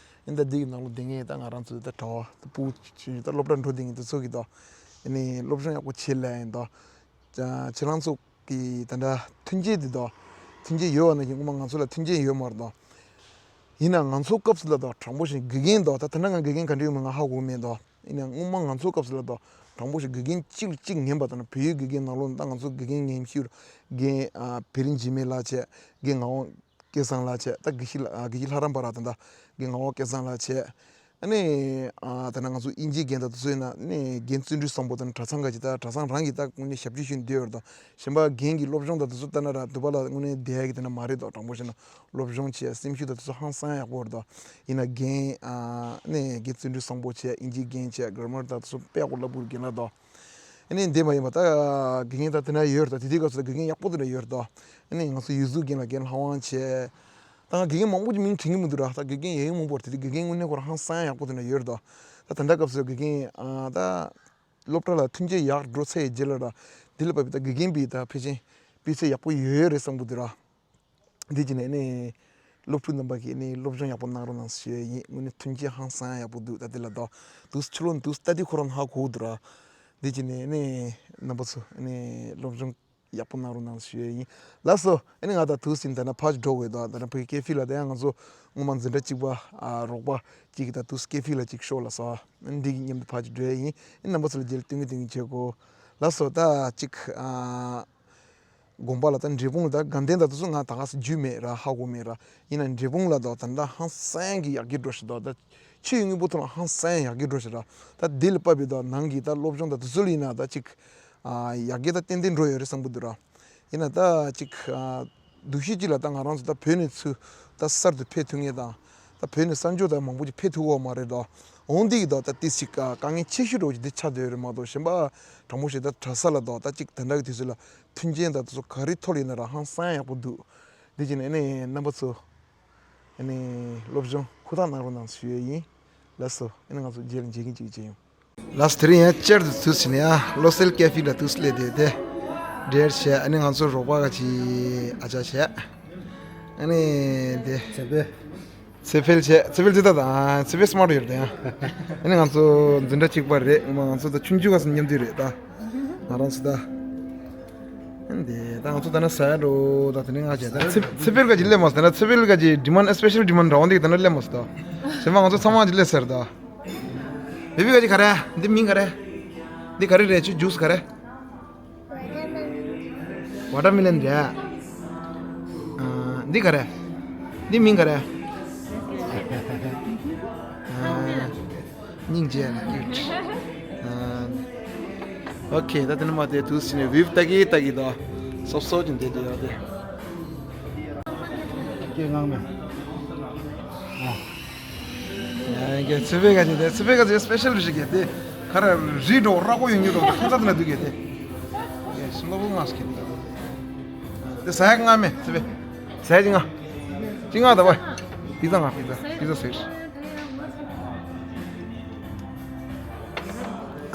ཡིན་ད་འདི་གི་ནང་ལོ་དེ་ངས་ད་ང་རང་ཚོ་ད་གྲྭ་བ་ད་སྤུ་ཆུ་ད་སློབ་གྲྭ་འགྲོ་དེ་ངས་དེ་ཚོ་གི་ད་ཨ་ནི་སློབ་སྦྱོང་ཡག་པོ་བྱེད་ལ་ཡིན་ད། ཁྱེད་རང་ཚོ་གི་ད་འདྲ་མཐུན་རྐྱེན་དེ་ད་མཐུན་རྐྱེན་ཡོད་བ་ན་ཞིག་སྔོན་མ་ང་ཚོ་ལ་མཐུན་རྐྱེན་ཡོད་མ་རེད་ད། ཡིན་ན་ང་ཚོ་སྐབས་སུ་ལ་ད་དྲང་པོ་བཤད་དགེ་རྒན་ད་ད་ད་ན་ང་དགེ་རྒན་ག་འདྲ་ཡོད་མེད་ང་ཧ་གོ་མེད་ད། ཡིན་ན་སྔོན་མ་ང་ཚོ་སྐབས་སུ་ལ་ད་དྲང་པོ་བཤད་དགེ་རྒན་གཅིག་ལ་གཅིག་ངན་པ་ད་ན་བོད་ཡིག་དགེ་རྒན་ནང་ལོགས་ད་ང་ཚོ་དགེ་རྒན་ངན་ཤོས་རྒན་ཨ་བེ་རི་འཇིགས་མེད་ལགས་བྱས་རྒན་ངག་དབང་སྐལ་བཟང་ལགས་བྱས་ད་དགེ་བཤེས་ལགས་ཨ་དགེ་བཤེས་ལྷ་རམས་པ་ར་ད་ད་རྒན་ངག་དབང་སྐལ་བཟང་ལགས་བྱས། ཨ་ནི་ཨ་ད་ན་ང་ཚོ་དབྱིན་ཇིའི་རྒན་ད་དེ་ཚོ་ཡིན་ན་ཨ་ནི་རྒན་བརྩོན་འགྲུས་བཟང་པོ་ད་ན་གྲྭ་ཚང་ག་ཅིག་ད་གྲྭ་ཚང་རང་གི་ད་དངོས་གནས་ཞབས་ཕྱི་ཞུ་འདོད་ཡོད་ར་ད། གཞན་པ་རྒན་གྱི་སློབ་སྦྱོང་ད་དེ་ཚོ་ལྟ་ན་ར་དུ་བ་ལ་དངོས་གནས་བསྡད་ཡ་གི་དེ་ན་མ་རེད་དོ། དྲང་པོ་བཤད་ན་སློབ་སྦྱོང་བྱས་སེམས་ཤུགས་ད་དེ་ཚོ་ཧང་སང་ཡག་པོ་རེད་དོ། ཡིན་ན་རྒན་ཨ་ནི་རྒན་བརྩོན་འགྲུས་བཟང་པོ་བྱས་དབྱིན་ཇིའི་རྒན་བྱས་གྷ་ར་མར་ད་དེ་ཚོ་དཔེ་ཡག་པོ་བསླབ་དགོས་རྒན་ལགས་དོ། ཨ་ནི་འདི་མ་ཡིན་པ་ད་དགེ་རྒན་ད་དེ་ན་ཡོད་རེད་ད། དེ་དུས་སྐབས་སུ་ད་དགེ་རྒན་ཡག་པོ་དེ་འདྲ་ཡོད་རེད་དོ། ཨ་ནི་ང་ཚོ་ཡིག་གཟུགས་རྒན་ལ་རྒན་ལྷ་དབང་བྱས། ད་ང་དགེ་རྒན་མང་པོ་ཅིག་མིང་དྲན་གྱི་མི་འདུག་ར། ད་དགེ་རྒན་ཡག་ཡོད་མང་པོ་རེད། དེ་དུས་དགེ་རྒན་དངོས་གནས་ཁོ་རང་ཧང་སང་ཡག་པོ་དེ་འདྲ་ཡོད་རེད་དོ། ད་ད་ལྟ་སྐབས་སུ་དགེ་རྒན་ཨ་ད་སློབ་གྲྭ་ལ་མཐུན་རྐྱེན་ཡག་འགྲོ་ཚར་ཡི་རྗེས་ལ་ར་འདི་ལ་བབས་པའི་ད་དགེ་རྒན་པའི་ད་ཕལ་ཆེར་སྤུས་ཚད་ཡག་པོ་ཡོད་ཡོད་རེད་བསམ་གྱི་འདུག་ར། འདི་ཅི་ནས་ནི་སློབ་ཕྲུག་རྣམ་པ་གིས་ནི་སློབ་སྦྱོང་ཡག་པོ་གནང་རོགས་གནང་ཞུ་ཡས་ཡིན། དངོས་གནས་མཐུན་རྐྱེན་ཧང་སང་ཡག་པོ་འདུག་ད་འདི་ལ་ད་དུས་ཕྱི་ལོ་འདུག་ལྟ་དུས་ཁོ་རང་ཧ་གོ་འདུག་ར། འདི་ཅི་ནས་ནི་རྣམ་པ་ཚོ་ནི་སློབ་སྦྱོང་ཡག་པོ་གནང་རོགས་གནང་ཞུ་ཡས་ཡིན། ལགས་སོ། ཨ་ནི་ང་ད་དུས་ཟིན་ད་ན་ཕར་འགྲོ་དགོས་དོ། ད་ན་ཕ་གི་ཀེ་ཧྥེ་ལ་ད་ཡང་ང་ཚོ་སྔོན་མ་འཛིན་གྲྭ་གཅིག་པ་ཨ་རོགས་པ་གཅིག་གིས་ད་དུས་ཀེ་ཧྥེ་ལ་གཅིག་ཤོག་ལ་སོ། ཨ་ནི་འདི་གི་མཉམ་དུ་ཕར་ཅིག་འགྲོ་ཡས་ཡིན། ཨ་ནི་རྣམ་པ་ཚོ་ལ་རྗེས་ལ་སྟོན་གི་སྟོན་གི་བྱེད་དགོས། ལགས་སོ། ད་གཅིག་ཨ་དགོན་པ་ལ་ད་འབྲས་སྤུངས་ལ་ད་དགའ་ལྡན་ད་དུས་ཚོད་ང་ད་ག་སེ་རྒྱུས་མེད་ར་ཧ་གོ་མེད་ར། ཡིན་ན་འབྲས་སྤུངས་ལ་ད་ད་ད་ཧང་སང་གི་ཡག་གི་འགྲོ་ཞིག་ད་ད་ཆུ་ཡི་དངོས་པོ་ཐོག་ལ་ཧང་སང་ཡག་གི་འགྲོ་ཞིག་ར། ད་འདི་ལ་བབས་པའི་ད་ནང་གི་ད་སློབ་སྦྱོང་ད་དུས་ཚོད་ལ་ཡིན་ན་ད་གཅིག་ཨ་ཡག་གི་ད་ཏན་ཏན་འགྲོ་ཡོད་རེད་བསམ་གི་འདུག་ར། ཡིན་ན་ད་གཅིག་ཨ་འདུ་ཤེས་གཅིག་ལ་ད་ང་རང་ཚོ་ད་བོད་ནས་ཚུར་ད་གསར་དུ་ཕེབས་ཐུབ་མཁན་དང་ད་བོད་ནས་གསར་འབྱོར་ད་མང་པོ་ཅིག་ཕེབས་ཐུབ་ཀྱི་ཡོད་མ་རེད་དོ། འོང་འདི་གི་ད་ད་ཏིས་ཅིག་དཀའ་ངལ་ཆེ་ཤོས་འདྲ་བོ་ཅིག་འདི་ཆགས་བསྡད་ཡོད་རེད་མ་གཏོགས་གཞན་པ་དྲང་པོ་བཤད་ད་གྲྭ་ས་ལ་ད་ད་ཅིག་དེ་འདྲ་གི་དུས་ཚོད་ལ་མཐུན་རྐྱེན་ད་དེ་ཚོ་ག་རེ་ཐོག་ལ་ཡིན་ན་ར་ཧང་སང་ཡག་པོ་འདུག་འདི་བྱས་ནས་ཨ་ནི་རྣམ་པ་ཚོ་ཨ་ནི་སློབ་སྦྱོང་ཧུར་ཐག་གནང་རོགས་གནང་ཞུ་ཡས་ཡིན། ལགས་སོ། ཨ་ནི་ང་ཚོ་རྗེས་ལ་མཇལ་གྱིན་གཅིག་བྱས་ཡོང་། ལགས་སོ། དེ་རིང་ཡང་བསྐྱར་དུ་དུས་ཟིན་ཡ་བློ་གསལ་ཀེ་ཧྥེ་ལ་དུས་སླེབས་དེ་དེ་འདྲེར་བྱས་ཨ་ནི་ང་ཚོ་རོགས་པ་ག་ཅིག་ཨ་ཅག་བྱས་ཨ་ནི་དེ་ཚེ་འཕེལ། ཚེ་འཕེལ་བྱས། ཚེ་འཕེལ་ཅི་ད་ད་ཚེ་འཕེལ་སི་མ་ཊི་ཡོད་རེད་ཡ། ཨ་ནི་ང་ཚོ་འཛིན་གྲྭ་གཅིག་པ་རེད། ང་ཚོ་ད་ཆུང་ཆུང་ག་སེ་མཉམ་དུ་རེད་ད། ང་རང་ཚོ་ད། ཨ་ནི་དེ་ད་ང་ཚོ་ད་ན་ཟ་ཡ་འགྲོ་ད་དེ་ནས་ང་བྱས་ད་ཚེ་ཚེ་འཕེལ་ག་ཅིག་སླེབས་མ་སོང་། ད་ན་ཚེ་འཕེལ་ག་ཅིག་ཌི་མན་ཌི་ཨེ་སི་པེ་ཤལ་ཌི་མན་ཌི་འདྲ་བོ་འདི་གི་ད་ན་སླེབས་མ་སོང་ད། གཞན་པ་ང་ཚོ་ཚང་མ་ཅིག་སླེབས་ཟེར་ད། བེ་བི་ག་ཅིག་ག་རེ། འདི་མིང་ག་རེ། འདི་ག་རེ་རེད། ཆུ་ཇུས་ག་རེ། ཝ་ཊར་མི་ལན་རེད། ཨ། འདི་ག་རེ། འདི་མིང་ག་རེ། ཨ། སྙིང་རྗེ་ལ་ཀིའུ་ཊི། ཨ། ཨོ་ཁེ། ད་དེ་ནས་མ་དེ་དུས་ཕྱིན་ནས་བིའུ་ལྟ་གི་ལྟ་གི་དོ། སོབ་སོབ་ཅིག་འདེད་དེ་ཡོད་དེ། སྐད་ངག་མེད། ཨ། ཡ་ཡ། ཚེ་འཕེལ་ག་ཅིག་དེ་ཚེ་འཕེལ་ག་ཅིག་སི་པེ་ཤལ་རི་ཞིག་གི་དེ་ཁ་ར་རི་འགྲོ་ར་གོ་ཡོང་རྒྱུ་འགྲོ་ཁ་ཚ་དེ་ན་དུས་གི་དེ། ཡ་སི་ལོ་བུ་ང་སྐད་དེ། དེ་ཟ་ཡག་ང་མེད་ཚེ་འཕེལ། ཟ་ཡག་ཅིག་ང་། ཅིག་ང་ད་བ། པི་ཛ་ང་པི་ཛ་པི་ཛ་ཟེར།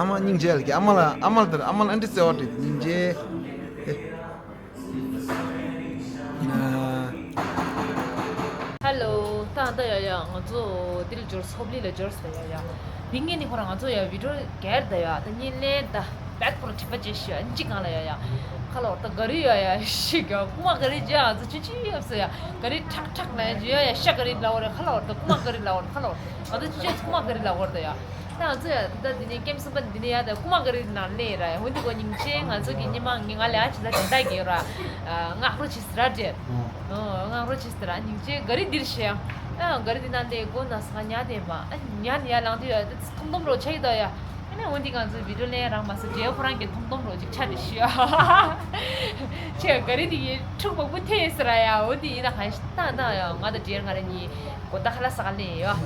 ཨ་མ་སྙིང་རྗེ་ལ་གི་ཨ་མ་ལ་ཨ་མ་ལ་དེར་ཨ་མ་ལ་ཨ་འདྲི་བརྩེ་བ་སྤྲད་དེ་སྙིང་རྗེ། དེ། ཧེ་ལོ། ད་ད་ཡ་ཡ་ང་ཚོ་འདིར་འབྱོར་སོབ་ལི་ལ་འབྱོར་སོང་ཡ་ཡ། འདི་ངས་ནི་ཁོ་རང་ང་ཚོ་ཡ་བི་ཌི་ཡོ་གར་ད་ཡ་ད་ངས་ལན་ད་བེག་ཁོ་རང་དྲི་བ་བྱེད་ཤི་ཡ་ཅི་གང་ལ་ཡ་ཡ། ཁ་ལ་བར་ད་ག་རི་ཡ་ཡ་ཤི་ག་ཀུ་མ་ག་རི་ཇ་ང་ཚོ་ཅི་ཅི་ཡབ་སོ་ཡ་ག་རི་ཁྲག་ཁྲག་ལ་ཡ་ཇི་ཡ་ཡ་ཤ་ག་རི་ལ་བར་ཡ་ཁ་ལ་བར་ད་ཀུ་མ་ག་རི་ལ་བར་ཁ་ལ་བར་ང་ཚོ་ཅི་ཅི་ཀུ་མ་ག་རི་ལ་བར་ད་ཡ། ང་ཚོ་ཡ་ད་འདི་ནས་ཀེམ་གསུམ་པ་འདི་ནས་ཡ་ད་རྐུ་མ་ག་རེ་ནང་ནས་ར་ཡ། འོན་ཏེ་གོ་སྙིང་རྗེ། ང་ཚོ་གི་ཉི་མ་ང་ལ་ཡ་ཇི་ལྟར་དེ་འདྲ་གི་ར་སྔགས་རོ་ཆིས་ར་ཏྲེ། ཨོ་སྔགས་རོ་ཆིས་ར་སྙིང་རྗེ། ག་རེ་འདིར་ཤེ་ཡ། ཨ་ག་རེ་འདི་ནང་ནས་གོ་ན་ས་ཉ་དེ་མ་ཨ་ཉ་ནི་ཡ་ལང་དུ་ཡ་ད་ཐོམ་ཐོམ་རོ་ཆ་ཡི་ད་ཡ། ཨ་ནི་འོན་ཏེ་ང་ཚོ་བི་ཌིའོ་ལེན་རང་མ་སུ་ཏྲེ་ཁོ་རང་གི་ཐོམ་ཐོམ་རོ་ཅིག་ཆ་ཏྲེ་ཤེ་ཡ། ཆེ་ག་རེ་འདི་ཡི་ཕྲུག་མང་པོ་ཐེ་ཡི་ས་ར་ཡ། འོན་ཏེ་ཡིན་ན་གང་ཤེ་ད་ད་ཡ་ང་ད་ཏྲེ་ང་ར་གཉིས། གོ་ད་ཁ་ལག་ཟ་ག་ལེན་ཡོད།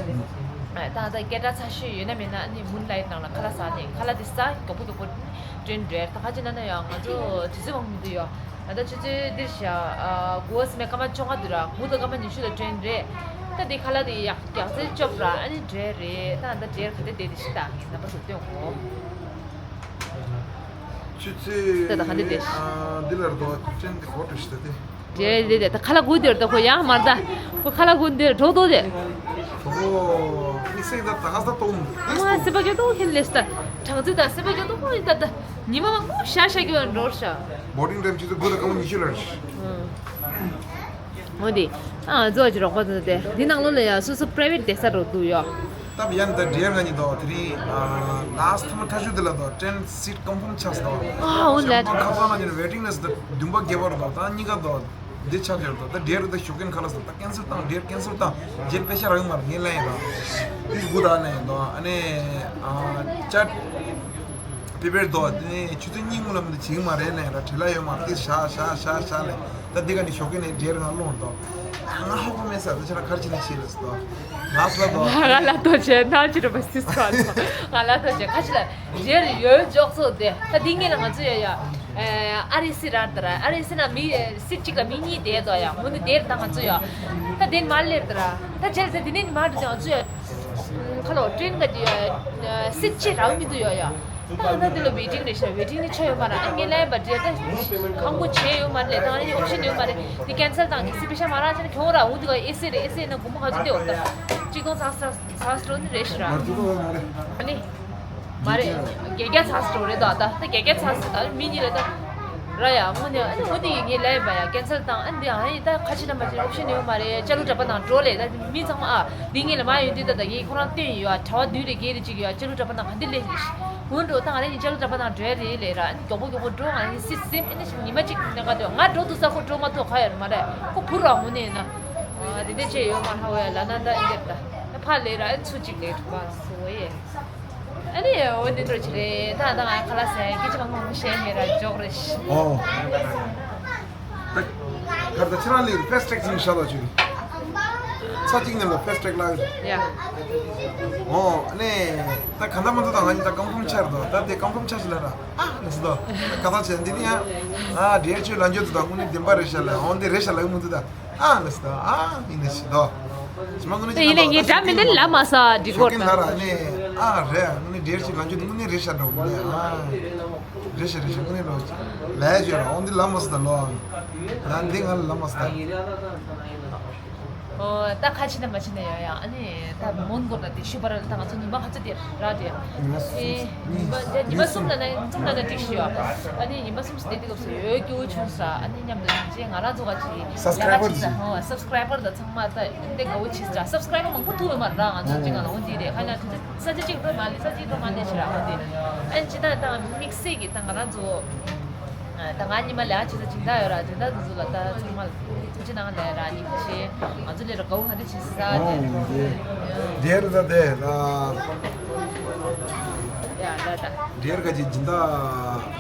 ཨ་ད་ད་སྐད་གྲགས་ཚ་ཤོས་ཡོད་ན་མེད་ན་ནི་མུན་ལའི་ནང་ལ་ཁ་ལག་ཟ་ནས་ཁ་ལག་དེ་ཟ་མགྱོགས་པོ་མགྱོགས་པོ་ཏྲེན་འགྲོ་ཡ། ད་ཁ་ཅིག་ན་ན་ཡང་ང་ཚོ་དུས་ཚོད་མང་མི་འདུག་ཡོད། ད་ད་ཆུ་ཚོད་འདིར་བཞག་ཨ་གོ་སི་མེ་སྐར་མ་བཅོ་ལྔ་འདུག་ར། གོ་ད་སྐར་མ་ཉི་ཤུ་ལ་ཏྲེན་རེད། ད་དེ་ཁ་ལག་དེ་ཡག་ཡག་ཚད་སྐྱོབ་ར་ཨ་ནི་འགྲོ་ཡ་རེད། ད་ད་འགྲོ་ཡ་ག་དེ་བསྡད་དེ་ཤི་ད་ངས་རྣམ་པ་ཚོ་སྟོན་གོ། ཆུ་ཚོད་ད་ད་ག་འདི་བསྡད་ཤི། ཨ་འདི་ལ་རྡོ་ཅན་གྱི་ཧོ་ཏུ་ཤི་ད་དེ། རེད་རེད་རེད། ད་ཁ་ལག་གུ་དེར་ད་ཁོ་ཡང་མར་ད་ཁོ་ཁ་ལག་གུ་དེར་གྲོགས་ཏོ་དེ། ཁོ་ཁོ་ཨི་སེང་ད་ད་ག་ས་ཏོང་། ཨ་སེ་པ་གྱོ་ཏོ་ཁེན་ལེ་སི་ད་གྲངས་ཚུལ་ད་སེ་པ་གྱོ་ཏོ་ཁོ་ཡིན་ད་ད་ཉི་མ་མང་པོ་ཤ་ཤ་གྱོ་འགྲོར་ཤ། བོ་ཏིང་ཊེམ་ཆུ་ཚོད་དགུ་དང་སྐར་མ་ཉི་ཤུ་ལ་རེད། ཨོ་དེ་ཨ་ཛོ་ཅི་རོགས་པ་དེ་དེ་འདི་ནང་ལོ་ལ་ཡ་སོ་སོ་པི་རའི་ཝེ་ཊི་བསྡད་ས་རོགས་འདུག་ཡོ། ད་བི་ཡན་ད་ཌི་ཡར་ང་གཉིས་དོ་དེ་རིང་ཨ་ལཱ་སི་ཊི་ཐ་མ་ཐ་ཤུ་དེ་ལ་དོ་ཊེན་སིཊ་ཀོན་ཕོམ་ཆགས་སོ། ཨ་འོ་ལེ། ཞོགས་པ་ཁ་སང་ང་གཉིས་ཝེ་ཊིང་ལིསི་ཊི་ད་བདུན་པ་བརྒྱད་པ་རུ་དོ་ད་གཉིས་ཀ་དོ་འདི་ཆགས་ཡོད་དོ། ད་ཌི་ཡར་ད་ཞོགས་ཀན་ཁ་ལ་སོ་ད་ཀེན་སལ་བཏང་། ཌི་ཡར་ཀེན་སལ་བཏང་། རྗེས་པེ་ཤ་རག་གི་མ་རེད། ངས་ལན་ཡིན་དོ། དེ་སྒུག་ད་ལན་ཡིན་དོ། ཨ་ནི་ཨ་ཅ་པི་པེར་དོ་དེ་ནས་ཆུ་ཚོད་གཉིས་སྔོན་ལ་མི་འདུག་བྱེད་ཀྱི་མ་རེད་ལན་ར་བྲེལ་ལ་ཡོད་མ་རེད། དེ་ཤ་ཤ་ཤ་ཤ་ལན། ད་འདི་ག་ནས་ཞོགས་ཀན་ནས་ཌི་ཡར་ང་སློང་དོ། ང་ཧ་གོ་མེད་ས། ད་ཆ་ལ་ཁར་ཆི་ནས་ཤེས་ལ་སོ། ལ་སོ་དོ། ང་ལ་ཐོ་ཆེ་ན་ཅི་རུ་བ་སི་སོ་ང་ལ་ཐོ་ཆེ་ཁ་ཆི་ལ་རེ་རེ་ཡོད་འཇོག་ཚོ་དེ། ད་འདི་ངེད་ལ་ང་ཚོ་ཡ་ཡ་ཨ་རི་སི་ར་ད་ར། ཨ་རི་སི་ན་མི་སི་གཅིག་ལ་མི་གཉིས་དེ་དོ་ཡ། འོ་ནི་དེར་ད་ང་ཚོ་ཡ་ད་དེ་མ་སླེབས་ད་ར། ད་རྗེས་ད་དེ་ནས་མ་རེད། ང་ཚོ་ཡ་ཁ་ལོ་ཊེན་ག་དེ་ཡ་སི་གཅིག་རག་མི་འདུག་ཡ་ཡ། ད་ང་ད་འདི་ལ་ཝེ་ཊིང་རེད་ཤག་ཝེ་ཊིང་ནི་ཆ་ཡོད་མ་རེད། ཨ་ངས་ལན་པ་འདྲེ་ད་ཁང་པོ་བྱས་ཡོད་མ་རེད། ད་ང་ནི་ཨོབ་ཤན་ཡོད་མ་རེད། དེ་ཀེན་སལ་དང་གི་སི་པེ་ཤལ་མ་རག་ཅེ་ན་ཁྱོང་ར་འུ་འདི་ག་ཨེ་སི་རེད། ཨེ་སི་ན་དགོང་མོ་ག་ཚོད་དེ་འོ་ད་གཅིག་སྟོང་ཚག་ཚག་ཚག་སྤྲོ་ནི་རེད་ཤི་ར། ཨ་ནི་མ་རེད། བརྒྱད་བརྒྱ་ཚག་སྤྲོ་རེད་ད། ད་ད་བརྒྱད་བརྒྱ་ཚག་སྤྲོ་ད་མི་གཉིས་རེད་ད། ར་ཡ་དངོས་གནས་ཨ་ནི་འོ་དེ་ཡི་ངས་ལན་པ་ཡ་ཀེན་སལ་དང་ཨ་ནི་ཨ་ནི་ད་ཁ་ཆེ་ན་མ་ཆེ་ཨོབ་ཤན་ཡོད་མ་རེད། ཅ་ལུ་གྲྭ་པ་དང་འགྲོ་ལས་ད་མི་ཚང་མ་ཨ་འདི་ངས་ལ་མ་ཡོད་འདི་ད་ད་ངས་ཁོ་རང་བསྟན་ཡོད། ཨ་གྲྭ་བ་བདུན་རེ་བརྒྱད་རེ་ཅིག་ཡོད། ཨ་ཅ་ལུ་གྲྭ་པ་དང་ག་འདི་ལས་ཡིན། འོན་འགྲོ་ད་ང་རང་ཡིན་ཅ་ལུ་གྲྭ་པ་དང་འགྲོ་ཡ་རེད་ལས་ར། ཨ་ནི་མགྱོགས་པོ་མགྱོགས་པོ་འགྲོ། ང་ཡིན་སི་སེམས་ཨ་ནི་ཞིག་ཉི་མ་གཅིག་ནས་ག་དུས་ང་འགྲོ་དུས་ས་ཁོ་འགྲོ་མ་ཐུབ་ག་ཡོད་མ་རེད། ཁོ་བུ་ར་དངོས་གནས་ཡིན་ན་ཨ་དེ་འདྲ་བྱས་ཡོད་མ་ཧ་བ་ཡ་ལ་ན་ད་ཨིན་དེབ་ད་ཕ་ལས་ར་ཨ་ཚུ་གཅིག་ལས་གྲུབ་པ་སོ་ཡེ། ཨ་ནི་འོ་འདི་འགྲོ་ཆི་རེད། ད་ད་ང་ཁ་ལག་ཟ་ཡ་སྐད་ཆ་མང་པོ་བཤད་མེད་ར་འཇོག་རེ་ཤི། ཨོ། ད་གར་ད་ཁྱེད་རང་ལས་ཕེ་སི་ཊི་ཊེག་ཅིག་ཤ་ལ་བཅུག་ཚ་གཅིག་ནས་ལ་ཕེ་སི་ཊི་ཊེག་ལ་ཡ། ཨོ་ཨ་ནི་ད་ག་ད་མ་ཐུ་ད་ང་གཉིས་ད་ཀོན་ཕོམ་ཆར་དོ། ད་དེ་ཀོན་ཕོམ་ཆ་ཤི་ལ་ར་ཨ་ལ་སི་དོ། ད་ག་ད་ཆེ་འདི་ནི་ཡ་ཨ་འདྲེ་ཆོས་ལ་འཇོག་དུ་ད་དངོས་གནས་བདེན་པ་རེད་ཤ་ལ། ཨོ་འདི་རེད་ཤ་ལ་མུ་དུ་ད་ཨ་ལ་སི་དོ་ཨ་ཡིན་ན་ཤི་དོ། ཞི་མ་དངོས་གནས་ཡིན་ན་ངས་འདྲ་མི་འདི་ལ་མ་ས་འགྲིག་གོ་ད་ར་ཨ་ནི་ཨ་རེད། ཨ་དངོས་གནས་འདྲེ་ཆོས་ལ་འཇོག་དུ་དངོས་གནས་རེད་ཤ་འགྲོ་གོ་ནས་ཨ། རེད་ཤག་རེད་ཤག་དངོས་གནས་ལོ་ལས་བྱོས་ར། འོ་འདི་ལ་མ་སི་ད་ལོ། ང་འདི་ང་ལ་མ་སི་ད། ཨོ་ད་ཁ་ཆེ་ན་མ་ཆེ་ན་ཡོད་ཡ། ཨ་ནི་ད་མོན་གོ་ད་དེ་ཤུ་བར་ད་ང་ཚོ་ཉི་མ་ཁ་ཚ་དེ་ར་དེ། ཉི་མ་གསུམ་ཉི་མ་ཉི་མ་གསུམ་ལ་ན་གསུམ་ལ་ན་འགྲིག་ཤི་ཡོད། ཨ་ནི་ཉི་མ་གསུམ་སི་དེ་དེ་སྐབས་སུ་ཡོད་སྐྱོ་བོ་བྱུང་ས། ཨ་ནི་མཉམ་དུ་ཡང་ཅེ་ང་རང་ཚོ་ག་ཅི་སབ་སི་ཀ་རའི་བར་ལ་ཅི་ས་ཧོ་སབ་སི་ཀ་རའི་བར་ལ་ཚང་མ་ད་འདི་དགའ་བོ་ཆེ་ས་སབ་སི་ཀ་རའི་བར་མང་པོ་ཐུག་ཡོད་མ་རེད་ར། ང་ཚོ་ཅི་ང་ལ་འོ་འདི་རེད་ཁ་ན་ཐུག་ས་ཅི་གཅིག་འགྲོ་མ་ལི་ས་ཅི་འགྲོ་མ་ལི་ཤི་ར་ཧོ་དེ། ཨ་ནི་ཅི་ད་ད་དམིགས་བསལ་གྱི་ད་ང་རང་ཚོ། ད་ང་ཉི་མ་ལས་ཨ་ཅི་ད་སྦྱིན་བདག་ཡོད་ར། སྦྱིན་བདག་དེ་ཚོ་ལ་ད་ཚང་མ་ཐུགས་རྗེ་གནང་ལས་ར་ཉིན་ཤེས་ང་ཚོ་ལས་ར་དགའ་བོ་ཧ་དེ་བྱེད་ས་ཨོ་དེ་དེ་རེད། ད་དེ་ལ་ཡ་ལ་ད་དེར་ག་ཅི་སྦྱིན་བདག་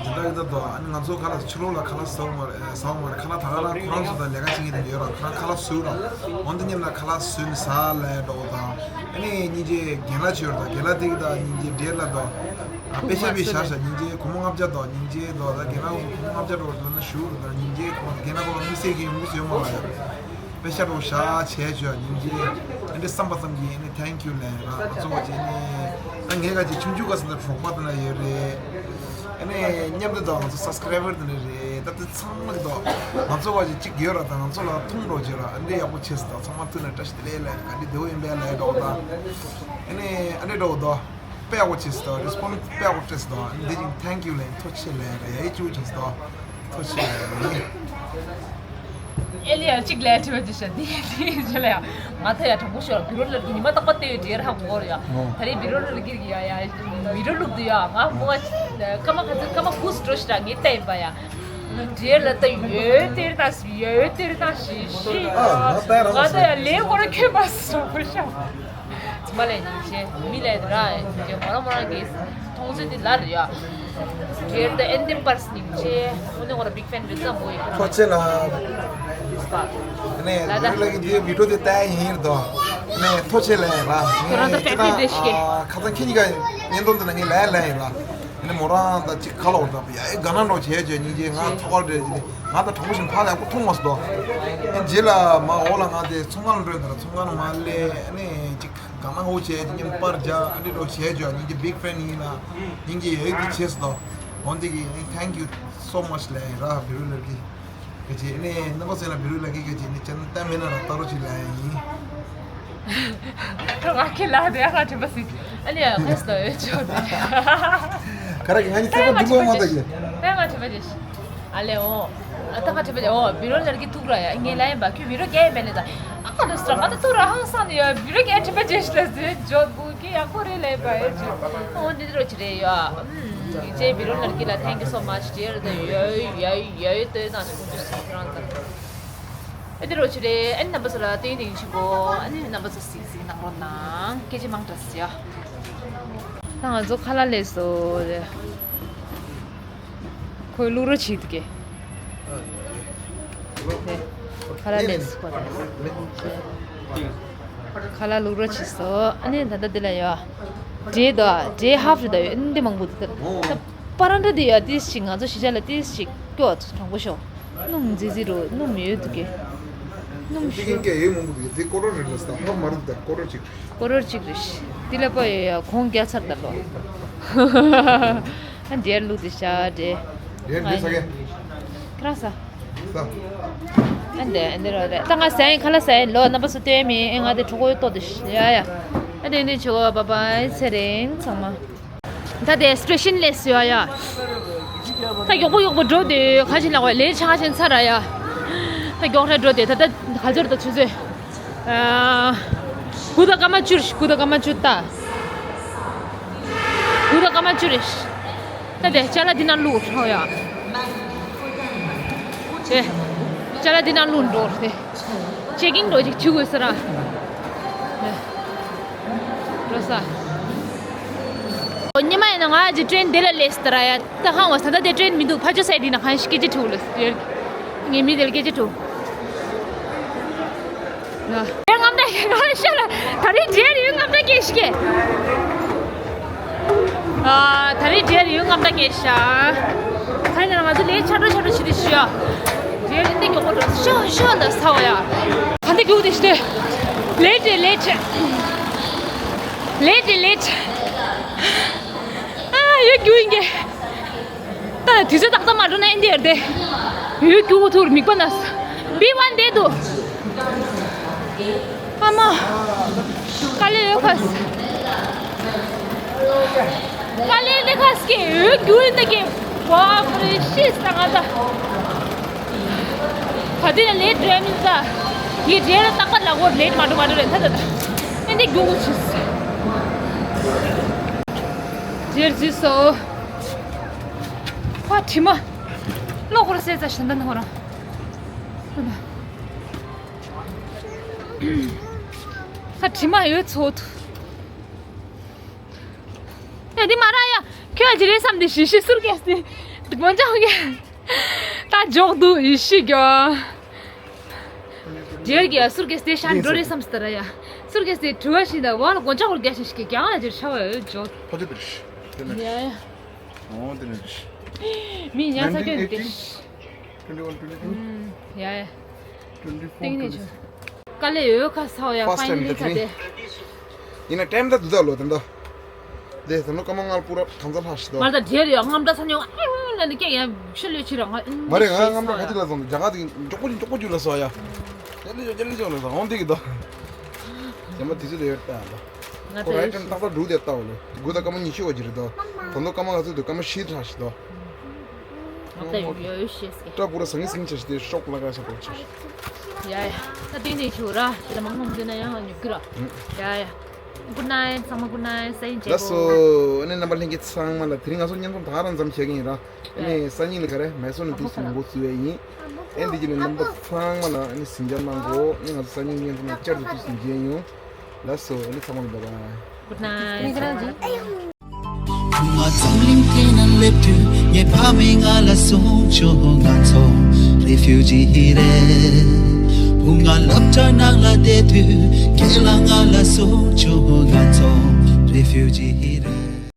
སྦྱིན་བདག་གི་ད་དོ། ཨ་ནི་ང་ཚོ་ཁ་ལག་ཕྱི་ལོགས་ལ་ཁ་ལག་ཟ་བ་མ་རེད། ཟ་བ་མ་རེད། ཁ་ལག་ད་ག་རང་ཁོ་རང་ཚོ་ད་ལས་ཀ་བྱེད་མཁན་དེ་ཡོད་ར། ཁོ་རང་ཁ་ལག་བཟོས་ར། འོན་ཏེ་མཉམ་ལ་ཁ་ལག་བཟོས་ནས་ཟ་ལས་འགྲོ་དང་། ཨ་ནི་སྙིང་རྗེ་རྒན་ལགས་ཆོས་ར། རྒན་ལགས་དེ་གི་ད་སྙིང་རྗེ་འདྲེ་ལ་དོ། ཨ་དཔེ་ཆ་བི་ཤར་ཤར་སྙིང་རྗེ་སྒོར་མོ་ལྔ་བརྒྱ་དོ། སྙིང་རྗེ་དོ་ད་རྒན་ལགས་སྒོར་མོ་ལྔ་བརྒྱ་འགྲོ་དོ་ན་ཞུ་ར། ད་སྙིང་རྗེ་ཁོང་རྒན་ལགས་ཁོང་དམིགས་བསལ་གྱི་ཡོང་གི་ཡོད་མ་རེད། དཔེ་ཆ་འགྲོ་ཤ་བྱས་ཆོས་སྙིང་རྗེ་ཨ་འདྲེ་བསམ་པ་ཙམ་གྱིས་ཨ་ནི་ཐེང་ཀྱུ་ལན་ར། ང་ཚོ་བ་ཅེ་ནི་ད་ངས་ག་ཅིག་ཆུང་ཆུང་ག་ས་ནས་གྲོགས་པ་དེ་ན་ཡོད་རེད། ཨ་ནི་མཉམ་དུ་དང་ང་ཚོ་སབ་སི་ཀ་རའི་བར་དེ་ནས་རེད། ད་དེ་ཚང་མ་གི་དོ་ང་ཚོ་བ་ཅིག་གཅིག་ཡོད་ར། ད་ང་ཚོ་ལ་ཐུང་འགྲོ་བྱེད་ར། ཨ་འདྲེ་ཡག་པོ་བྱེད་སོང་། ད་ཚང་མ་ཐུག་ནས་བཀྲ་ཤིས་བདེ་ལེགས་ལ་ག་འདྲེ་བདེ་བོ་ཡིན་པས་ལ་འགྲོ་ད། ཨ་ནི་ཨ་འདྲེ་འགྲོ་དོ་དཔེ་ཡག་པོ་བྱེད་སོང་། རི་སི་པོན་སི་དཔེ་ཡག་པོ་སྤྲད་སོང་། ཨ་ནི་འདི་ཅིག་ཐེང་ཀྱུ་ལན་ཐུགས་རྗེ་ཆེ་ལན་རེད། ཡ་ཡི་ཅུ་བྱེད་སོང་། ཐུགས་རྗེ་ཆེ་ལན་རེད། ཨེ་ལི་ཡ་གཅིག་ལས་དྲི་བ་ཅི་ཤ་དེ་དེ་ལ་ཡ་ང་ད་ཡ་དྲང་པོ་ཤོད་ལ་བི་རོ་ལ་གི་ཉི་མ་རྟག་པ་ལྟེ་བའི་འདྲེར་ཧ་གོ་ར་ཡ། ད་རེས་བི་རོ་ལ་གི་ཡ་ཡ་བི་རོ་ལུག་དུ་ཡ་ང་མོ་ཀ་མ་ཁ་ཚ་ཀ་མ་ཁུ་སི་འགྲོ་ཤི་ར་ངས་ལྟ་ཡིན་པ་ཡ། འདྲེ་ལ་ལྟ་ཡོད་དེར་ད་ཡོད་དེར་ད་ཤི་ཤི། ང་ད་ཡ་ལས་ཁོ་ར་ཁྱོད་མ་སོ་བུ་ཤ། ཚང་མ་ལས་ཉིན་ཆེ་མི་ལས་ར་ཡ་མོ་ར་མོ་རང་གིས་མཐོང་ཚོད་དེ་ལར་ཡ། འདྲེ་ལ་ལྟ་ཨེན་དེ་པར་སི་ཉིན་ཆེ་ཨོ་ནི་ཁོ་ར་བིག་ཕེན་རེད་ཙམ་པོ་ཡིན་ཁོ་ར། ཚོ་ཆེ་ལ། ནས་ལ་ད་ལ་གི་འདི་བི་ཌིའོ་དེ་ལྟ་ཡིན་རེད་དོ། ནས་ཐོ་ཆེ་ལ་ཡིན་ར། ཁོ་རང་ད་ནས་ཁྱེད་རང་རང་ཁ་སང་ཁྱེད་གཉིས་ཀ་བརྙན་ཐུང་འདི་ན་ངས་ལ་ལ་ཡིན་ར། ནས་མོ་རང་ད་ཅིག་ཁ་ལོ་ད་ཡ་ཨེ་ག་ན་འགྲོ་བྱས་བྱས་གཉིས་ཀྱིས་ང་ཚོ་བར་རེད་ང་ད་གྲོགས་པོ་ཞིག་ཕ་ལ་ཡག་པོ་མཐོང་མ་སོང་དོ། ཨེ་རྗེས་ལ་མ་འོ་ལ་ང་དེ་ཚོང་ཁང་ལ་འགྲོ་ཡིན་ད་ར་ཚོང་ཁང་ལ་མ་སླེབས་ནས་ཅིག་ག་ན་འོ་བྱས་ཉིན་པར་བྱ་ཨ་འདྲི་འགྲོ་བྱས་བྱས་གཉིས་ཀྱི་བིག་ཕེན་ཡིན་ལ་གཉིས་ཀྱི་ཡ་ཨེ་གི་བྱས་སོང་དོ། འོན་ཏེ་གི་ཨེ་thank you so much ལ་ཡིན་ར་བི་རུ་ལ་གི། ཁ་ཅིག་ཨ་ནི་རྣམ་པ་ཚོ་ལ་བི་རུ་ལ་གི་ཁ་ཅིག་ཨ་ནི་ཅན་ཏན་མེད་ན་ར་ལྟ་རོགས་ཅིག་ལ་ཡིན། ང་ཁྱེད་ལ་དེ་ཁ་དྲན་པ་སྲིད། ཨ་ནི་ཁ་སྟོ་ཡོད་ཆོག་དེ། ག་ར་གི་ང་གཉིས་རྩེད་པ་འགྲིག་གོ་མ་ད་གི། ཨེ་ང་དྲན་པ་བརྗེད་ཤི། ཨ་ལེ་འོ། ཨ་ད་ཁ་དྲན་པ་བརྗེད་འོ་བི་རོ་ལར་གི་ཐུག་ར་ཡ་ངས་ལ་ཡིན་པ་ཁྱོད་བི་རོ་རྒྱག་ཡིན་པས་ནས་ད། ཨ་ཁ་ལོ་སི་ར་ང་ད་ཐུག་ར་ཧང་སང་ནི་ཡ་བི་རོ་རྒྱག་དྲན་པ་བརྗེད་ཤི་ལ་ཟེར་འཇོག་དགོས་ཀི་ཡག་པོ་རེད་ལ་ཡིན་པ་ཨེ་ཅི། འོ་འདི་འདྲ་ཅི་རེད་ཡ། ཅེ་བི་རོ་ལར་གི་ལ་thank you so much dear ད་ཡོད་ཡོད་ཡོད་ཡོད་ལྟོས་དང་ཁོང་ཚོ་སུ་རང་ད། ཨེ་འདི་རོ་ཆུ་རེད། ཨེ་རྣམ་པ་ཚོ་ལ་ཏིང་ཏིང་ཆུ་གོ་ཨེ་རྣམ་པ་ཚོ་གཟིགས་གཟིགས་གནང་རོགས་གནང་། སྐད་ཆ་མང་དྲགས་ཡ། ད་ང་ཚོ་ཁ་ལག་ལས་སོ་རེད། ཁོས་བླུག་རོགས་བྱེད་འདུག་གས། ཁ་ལག་ལས་སོ་ཁ་ལག་བླུག་རོགས་བྱེད་སོ། ཨ་ནི་ད་ལྟ་འདི་ལ་ཡ། འབྲས་དོ་འབྲས་ཧབ་རེད་ད་ཡོད་འདི་མང་པོ་འདུག་ད། པ་ར་འདྲ་འདི་ཡ་ཏིས་ཞིག་ང་ཚོ་གཞིས་ཆགས་ལ་ཏིས་ཞིག་སྐྱོ་དྲང་པོ་ཤོག་སྣུམ་རྫིག་རྫིག་རོ་སྣུམ་ཡོད་འདུག་གས། སྣུམ་ཅི་ཤོ་ཀིན་སྐད་ཡོད་མང་པོ་འདུག་གས་དེ་ཀོ་རོ་རེད་ལ་ས་ཧ་མ་རུ་ད་ཀོ་རོ་ཅིག་རེད། ཀོ་རོ་ཅིག་རེད་ཤི། དེ་ལ་པ་ཡོད་ཡ་གོང་རྒྱ་ཚར་ད་ལོ། ཨ་འདྲེར་ལུག་དེ་ཤ་འདྲེ། རེད་འདྲེ་ས་གས། ཁ་ར་ས། ས། ཨ་འདྲེ་ཨ་འདྲེ་རོ་རེད་ད་ང་ཟ་ཡིན་ཁ་ལ་ཟ་ཡིན་ལོ་རྣམ་པ་སུ་ལྟོས་མི་ཨེ་ང་དེ་གྲོགས་པོ་ཡོད་ཏོ་དེ་ཤི་ཡ་ཡ། ཨ་འདྲེ་འདྲེ་ཆོ་བ་བའི་ཚེ་རིང་ཚང་མ། ད་དེ་སི་ཊེ་ཤན་ལས་སུ་ཡ་ཡ། ད་མགྱོགས་པོ་མགྱོགས་པོ་འགྲོ་དུས་ཁ་ཆེན་ལགས་ལས་ཆ་ཁ་ཆེན་ཚར་ར་ཡ། ད་མགྱོགས་ར་འགྲོ་དུས་ད་ལྟ་ག་ཚོད་ད་ཆུ་ཚོད། དགུ་དང་སྐར་མ་བཅུ་རེད་དགུ་དང་སྐར་མ་བཅུ་ད། དགུ་དང་སྐར་མ་བཅུ་རེད། ད་དེ་ཅ་ལག་འདི་ནང་བླུགས་ཧྲོ་ཡ། དེ། ཅ་ལག་འདི་ནང་བླུགས་འགྲོ་དེ། ཅེ་ཀིང་འགྲོ་ཅིག་བྱེད་དགོས་ས་ར། འགྲོ་ས། ཉི་མ་ཡིན་ན་ང་ཅི་ཀྲེན་དེ་ལ་ལས་སི་ཏ་ར་ཡ། ད་ཧང་བ་ས་ད་དེ་ཀྲེན་མི་འདུག་ཕ་ཆོ་སའི་དེ་ན་ཧང་ཤི་སྐད་ཆ་དྲིས་ལ་ཡར། ངའི་མི་དེ་ལ་སྐད་ཆ་དྲིས། ཡ་རྔམ་དྲག་ང་ཤ་ལ་ད་རེས་རྗེས་ཡོད་རྔམ་དྲག་སྐད་ཤི་ཀེ། ཨ་ད་རེས་རྗེས་ཡོད་རྔམ་དྲག་སྐད་ཤ། ད་ཡིན་ན་ང་ཚོ་ལས་ཆ་འགྲོ་ཆ་འགྲོ་ཞི་དེ་ཤི་ཡ། རྗེས་ཡོད་སྟེང་གི་ཧོ་འགྲོ་ཤ་ཤ་ལ་ས་བ་ཡ། ད་འདི་རྒྱུག་དེ་ཤི་དེ། ལེ་ཏྲེ་ལེ་ཏྲེ། ལེ་ཏྲེ་ལེ་ཏྲེ། ཨ་ཡོད་རྒྱུག་ཡིན་གེ། ད་དུས་ཚོད་ཏག་ཏག་མ་འགྲོ་ན་ཨེ་འདི་ཡར་དེ། ཡུལ་རྒྱུག་གོ་ཐུར་མིག་པ་ན། བི་ཝན་དེ་དུ། ཨ་མ། དཀའ་ལས་ཡོད་ཁ། དཀའ་ལས་དེ་ཁ་སྐྱེ་ཡུལ་རྒྱུག་ཡིན་ད་གི། བ་ཧྥུ་རེ་ཤི་ས་ང་ད། ག་དུས་ན་ལེ་འགྲོ་མིན་ད། ངས་འདྲེ་ལ་རྟག་པར་ལ་གོ་ལེ་མ་འགྲོ་མ་འགྲོ་རེད་ད་ད་ད། ཨེ་འདི་རྒྱུག་གོ་ཆི། འདྲེར་འཛུལ་སོ། ཁ་དྲི་མ། གློག་ཁོར་སེ་ཙ་ཞིག་འདི་ནང་རང་། ཁ་དྲི་མ་ཡོད་ཚོད། ཡ་འདི་མ་ར་ཡ། ཁྱོད་ཅི་རེད་བསམ་འདི་ཞི་ཞི་སུར་གེས་ཏེ། མོན་ཅང་གེ། ད་འཇོག་འདུག་ཡི་ཤི་གྱོ། རྗེར་གྱི་སུར་གེས་ཏེ་ཤ་འགྲོ་རེད་བསམ་སྟ་ར་ཡ། སུར་གེས་ཏེ་དྲི་བ་ཞིག་ད་བ་ལ་མགོན་ཆག་ཧོར་རྒྱ་ཞིག་ཞིག་གི་རྒྱང་ལ་ཅིར་ཤ་བ་ཡོད་འཇོག་ཕ་ཅོ་དེ་རེད། དེ་ནས། ཡ་ཡ། འོ་དེ་ནས་རེད། མི་ཉ་ས་ཁྱོད་དེ། Twenty one, twenty two. ཡ་ཡ། Twenty four, twenty five. དཀའ་ལས་ཡོད་ཁ་ས་ཡ། First time ཕ་ཡིན་ད་ཁ་དེ། ཡིན་ན་ཊེམ་ད་དུ་ད་ལོ་དེ་འདྲ། དེ་ད་ནོ་ཀ་མ་ངལ་པུ་ར་གང་ཚ་ལྷ་ཤི་དོ། མར་ད་དེར་ཡོད་རྔམ་ད་ས་ཉོ་ཨེ་ཝེ་ཝེ་ལ་ནི་ཀྱེ་ཡ་ཤི་ལོས་ཕྱི་ར་ང་། མ་རེད་ང་རྔམ་ད་ཁ་ཅིག་ལ་སོང་འདུག་རྒྱ་ག་དེ་མགྱོགས་པོ་ཅིག་མགྱོགས་པོ་ཅིག་ལ་སོ་ཡ། ཅེ་ལི་ཅོ་ཅེ་ལི་ཅོ་ལ་སོང་འོང་དེ་གི་དོ། ཡ་མ་དེ་ཚོ་དེ་ཡོད་ད་ཡ་ད། ཁོ་རའི་ཊེམ་ཏག་ཏག་འགྲུག་དེ་ལྟ་བ་ལོ། དགུ་ད་ཀ་མ་ཉི་ཤུ་བ་ཅིག་རེད་དོ། ད་ནོ་ཀ་མ་ང་ཚོ་དུ་ཀ་མ་ཤི་ལྷ་ཤི་དོ། ད་ཡོད་ཡོད་ཤེས་ཀྱི། སྐྲ་པུ་ར་ཟང་ངེ་ཟིང་ཆ་ཞིག་དེ་ཤོག་ལ་ག་ཤ་པོ་ཆ་ཞིག་ཡ་ཡ། ད་དེ་ནས་ཞུ་ར་ཞེ་ད་མང་མང་འཛིན་ན་ཡང་ཉོབ་གི་ར། ཡ་ཡ། Good night ཚང་མ། Good night སེ་ཡིན་ལགས་སོ། ཨ་ནི་རྣམ་པ་ལྷན་རྒྱས་ཚང་མ་ལ་དེ་རིང་ང་ཚོ་བརྙན་ཐུང་ད་རང་ཙམ་བྱེད་ཀྱི་ཡིན་ར། ཨ་ནི་སང་ཉིན་ལ་ག་རེ་མེ་སོ་ནས་དུས་སུ་མི་འགོ་ཚུགས་ཡ་ཡིན། ཨེ་འདི་གྱི་ནི་རྣམ་པ་ཚང་མ་ལ་ཨ་ནི་ཟིང་ཆ་གནང་གོ། ཨ་ནི་ང་ཚོ་སང་ཉིན་བརྙན་ཐུང་ནང་བསྐྱར་དུ་དུས་སུ་མཇལ་ཡོང་། ལགས་སོ། ཨ་ནི་ཚང་མ་ལ་བཱའི་བཱའི། Good night སེ་ཡིན་ལགས་སོ། བུ་ང་འཛམ་གླིང་སྟེང་ན་སླེབས་དུས་ངའི་ཕ་མས་ང་ལ་གསུངས་བྱུང་། ང་ཚོ་རེ་ཕིའུ་ཇི་རེད། བུ་ང་སློབ་གྲྭ་ནང་ལ་བསྡད་དུས་རྒན་ལགས་ང་ལ་གསུངས་བྱུང་། ང་ཚོ་རེ་ཕིའུ་ཇི་རེད།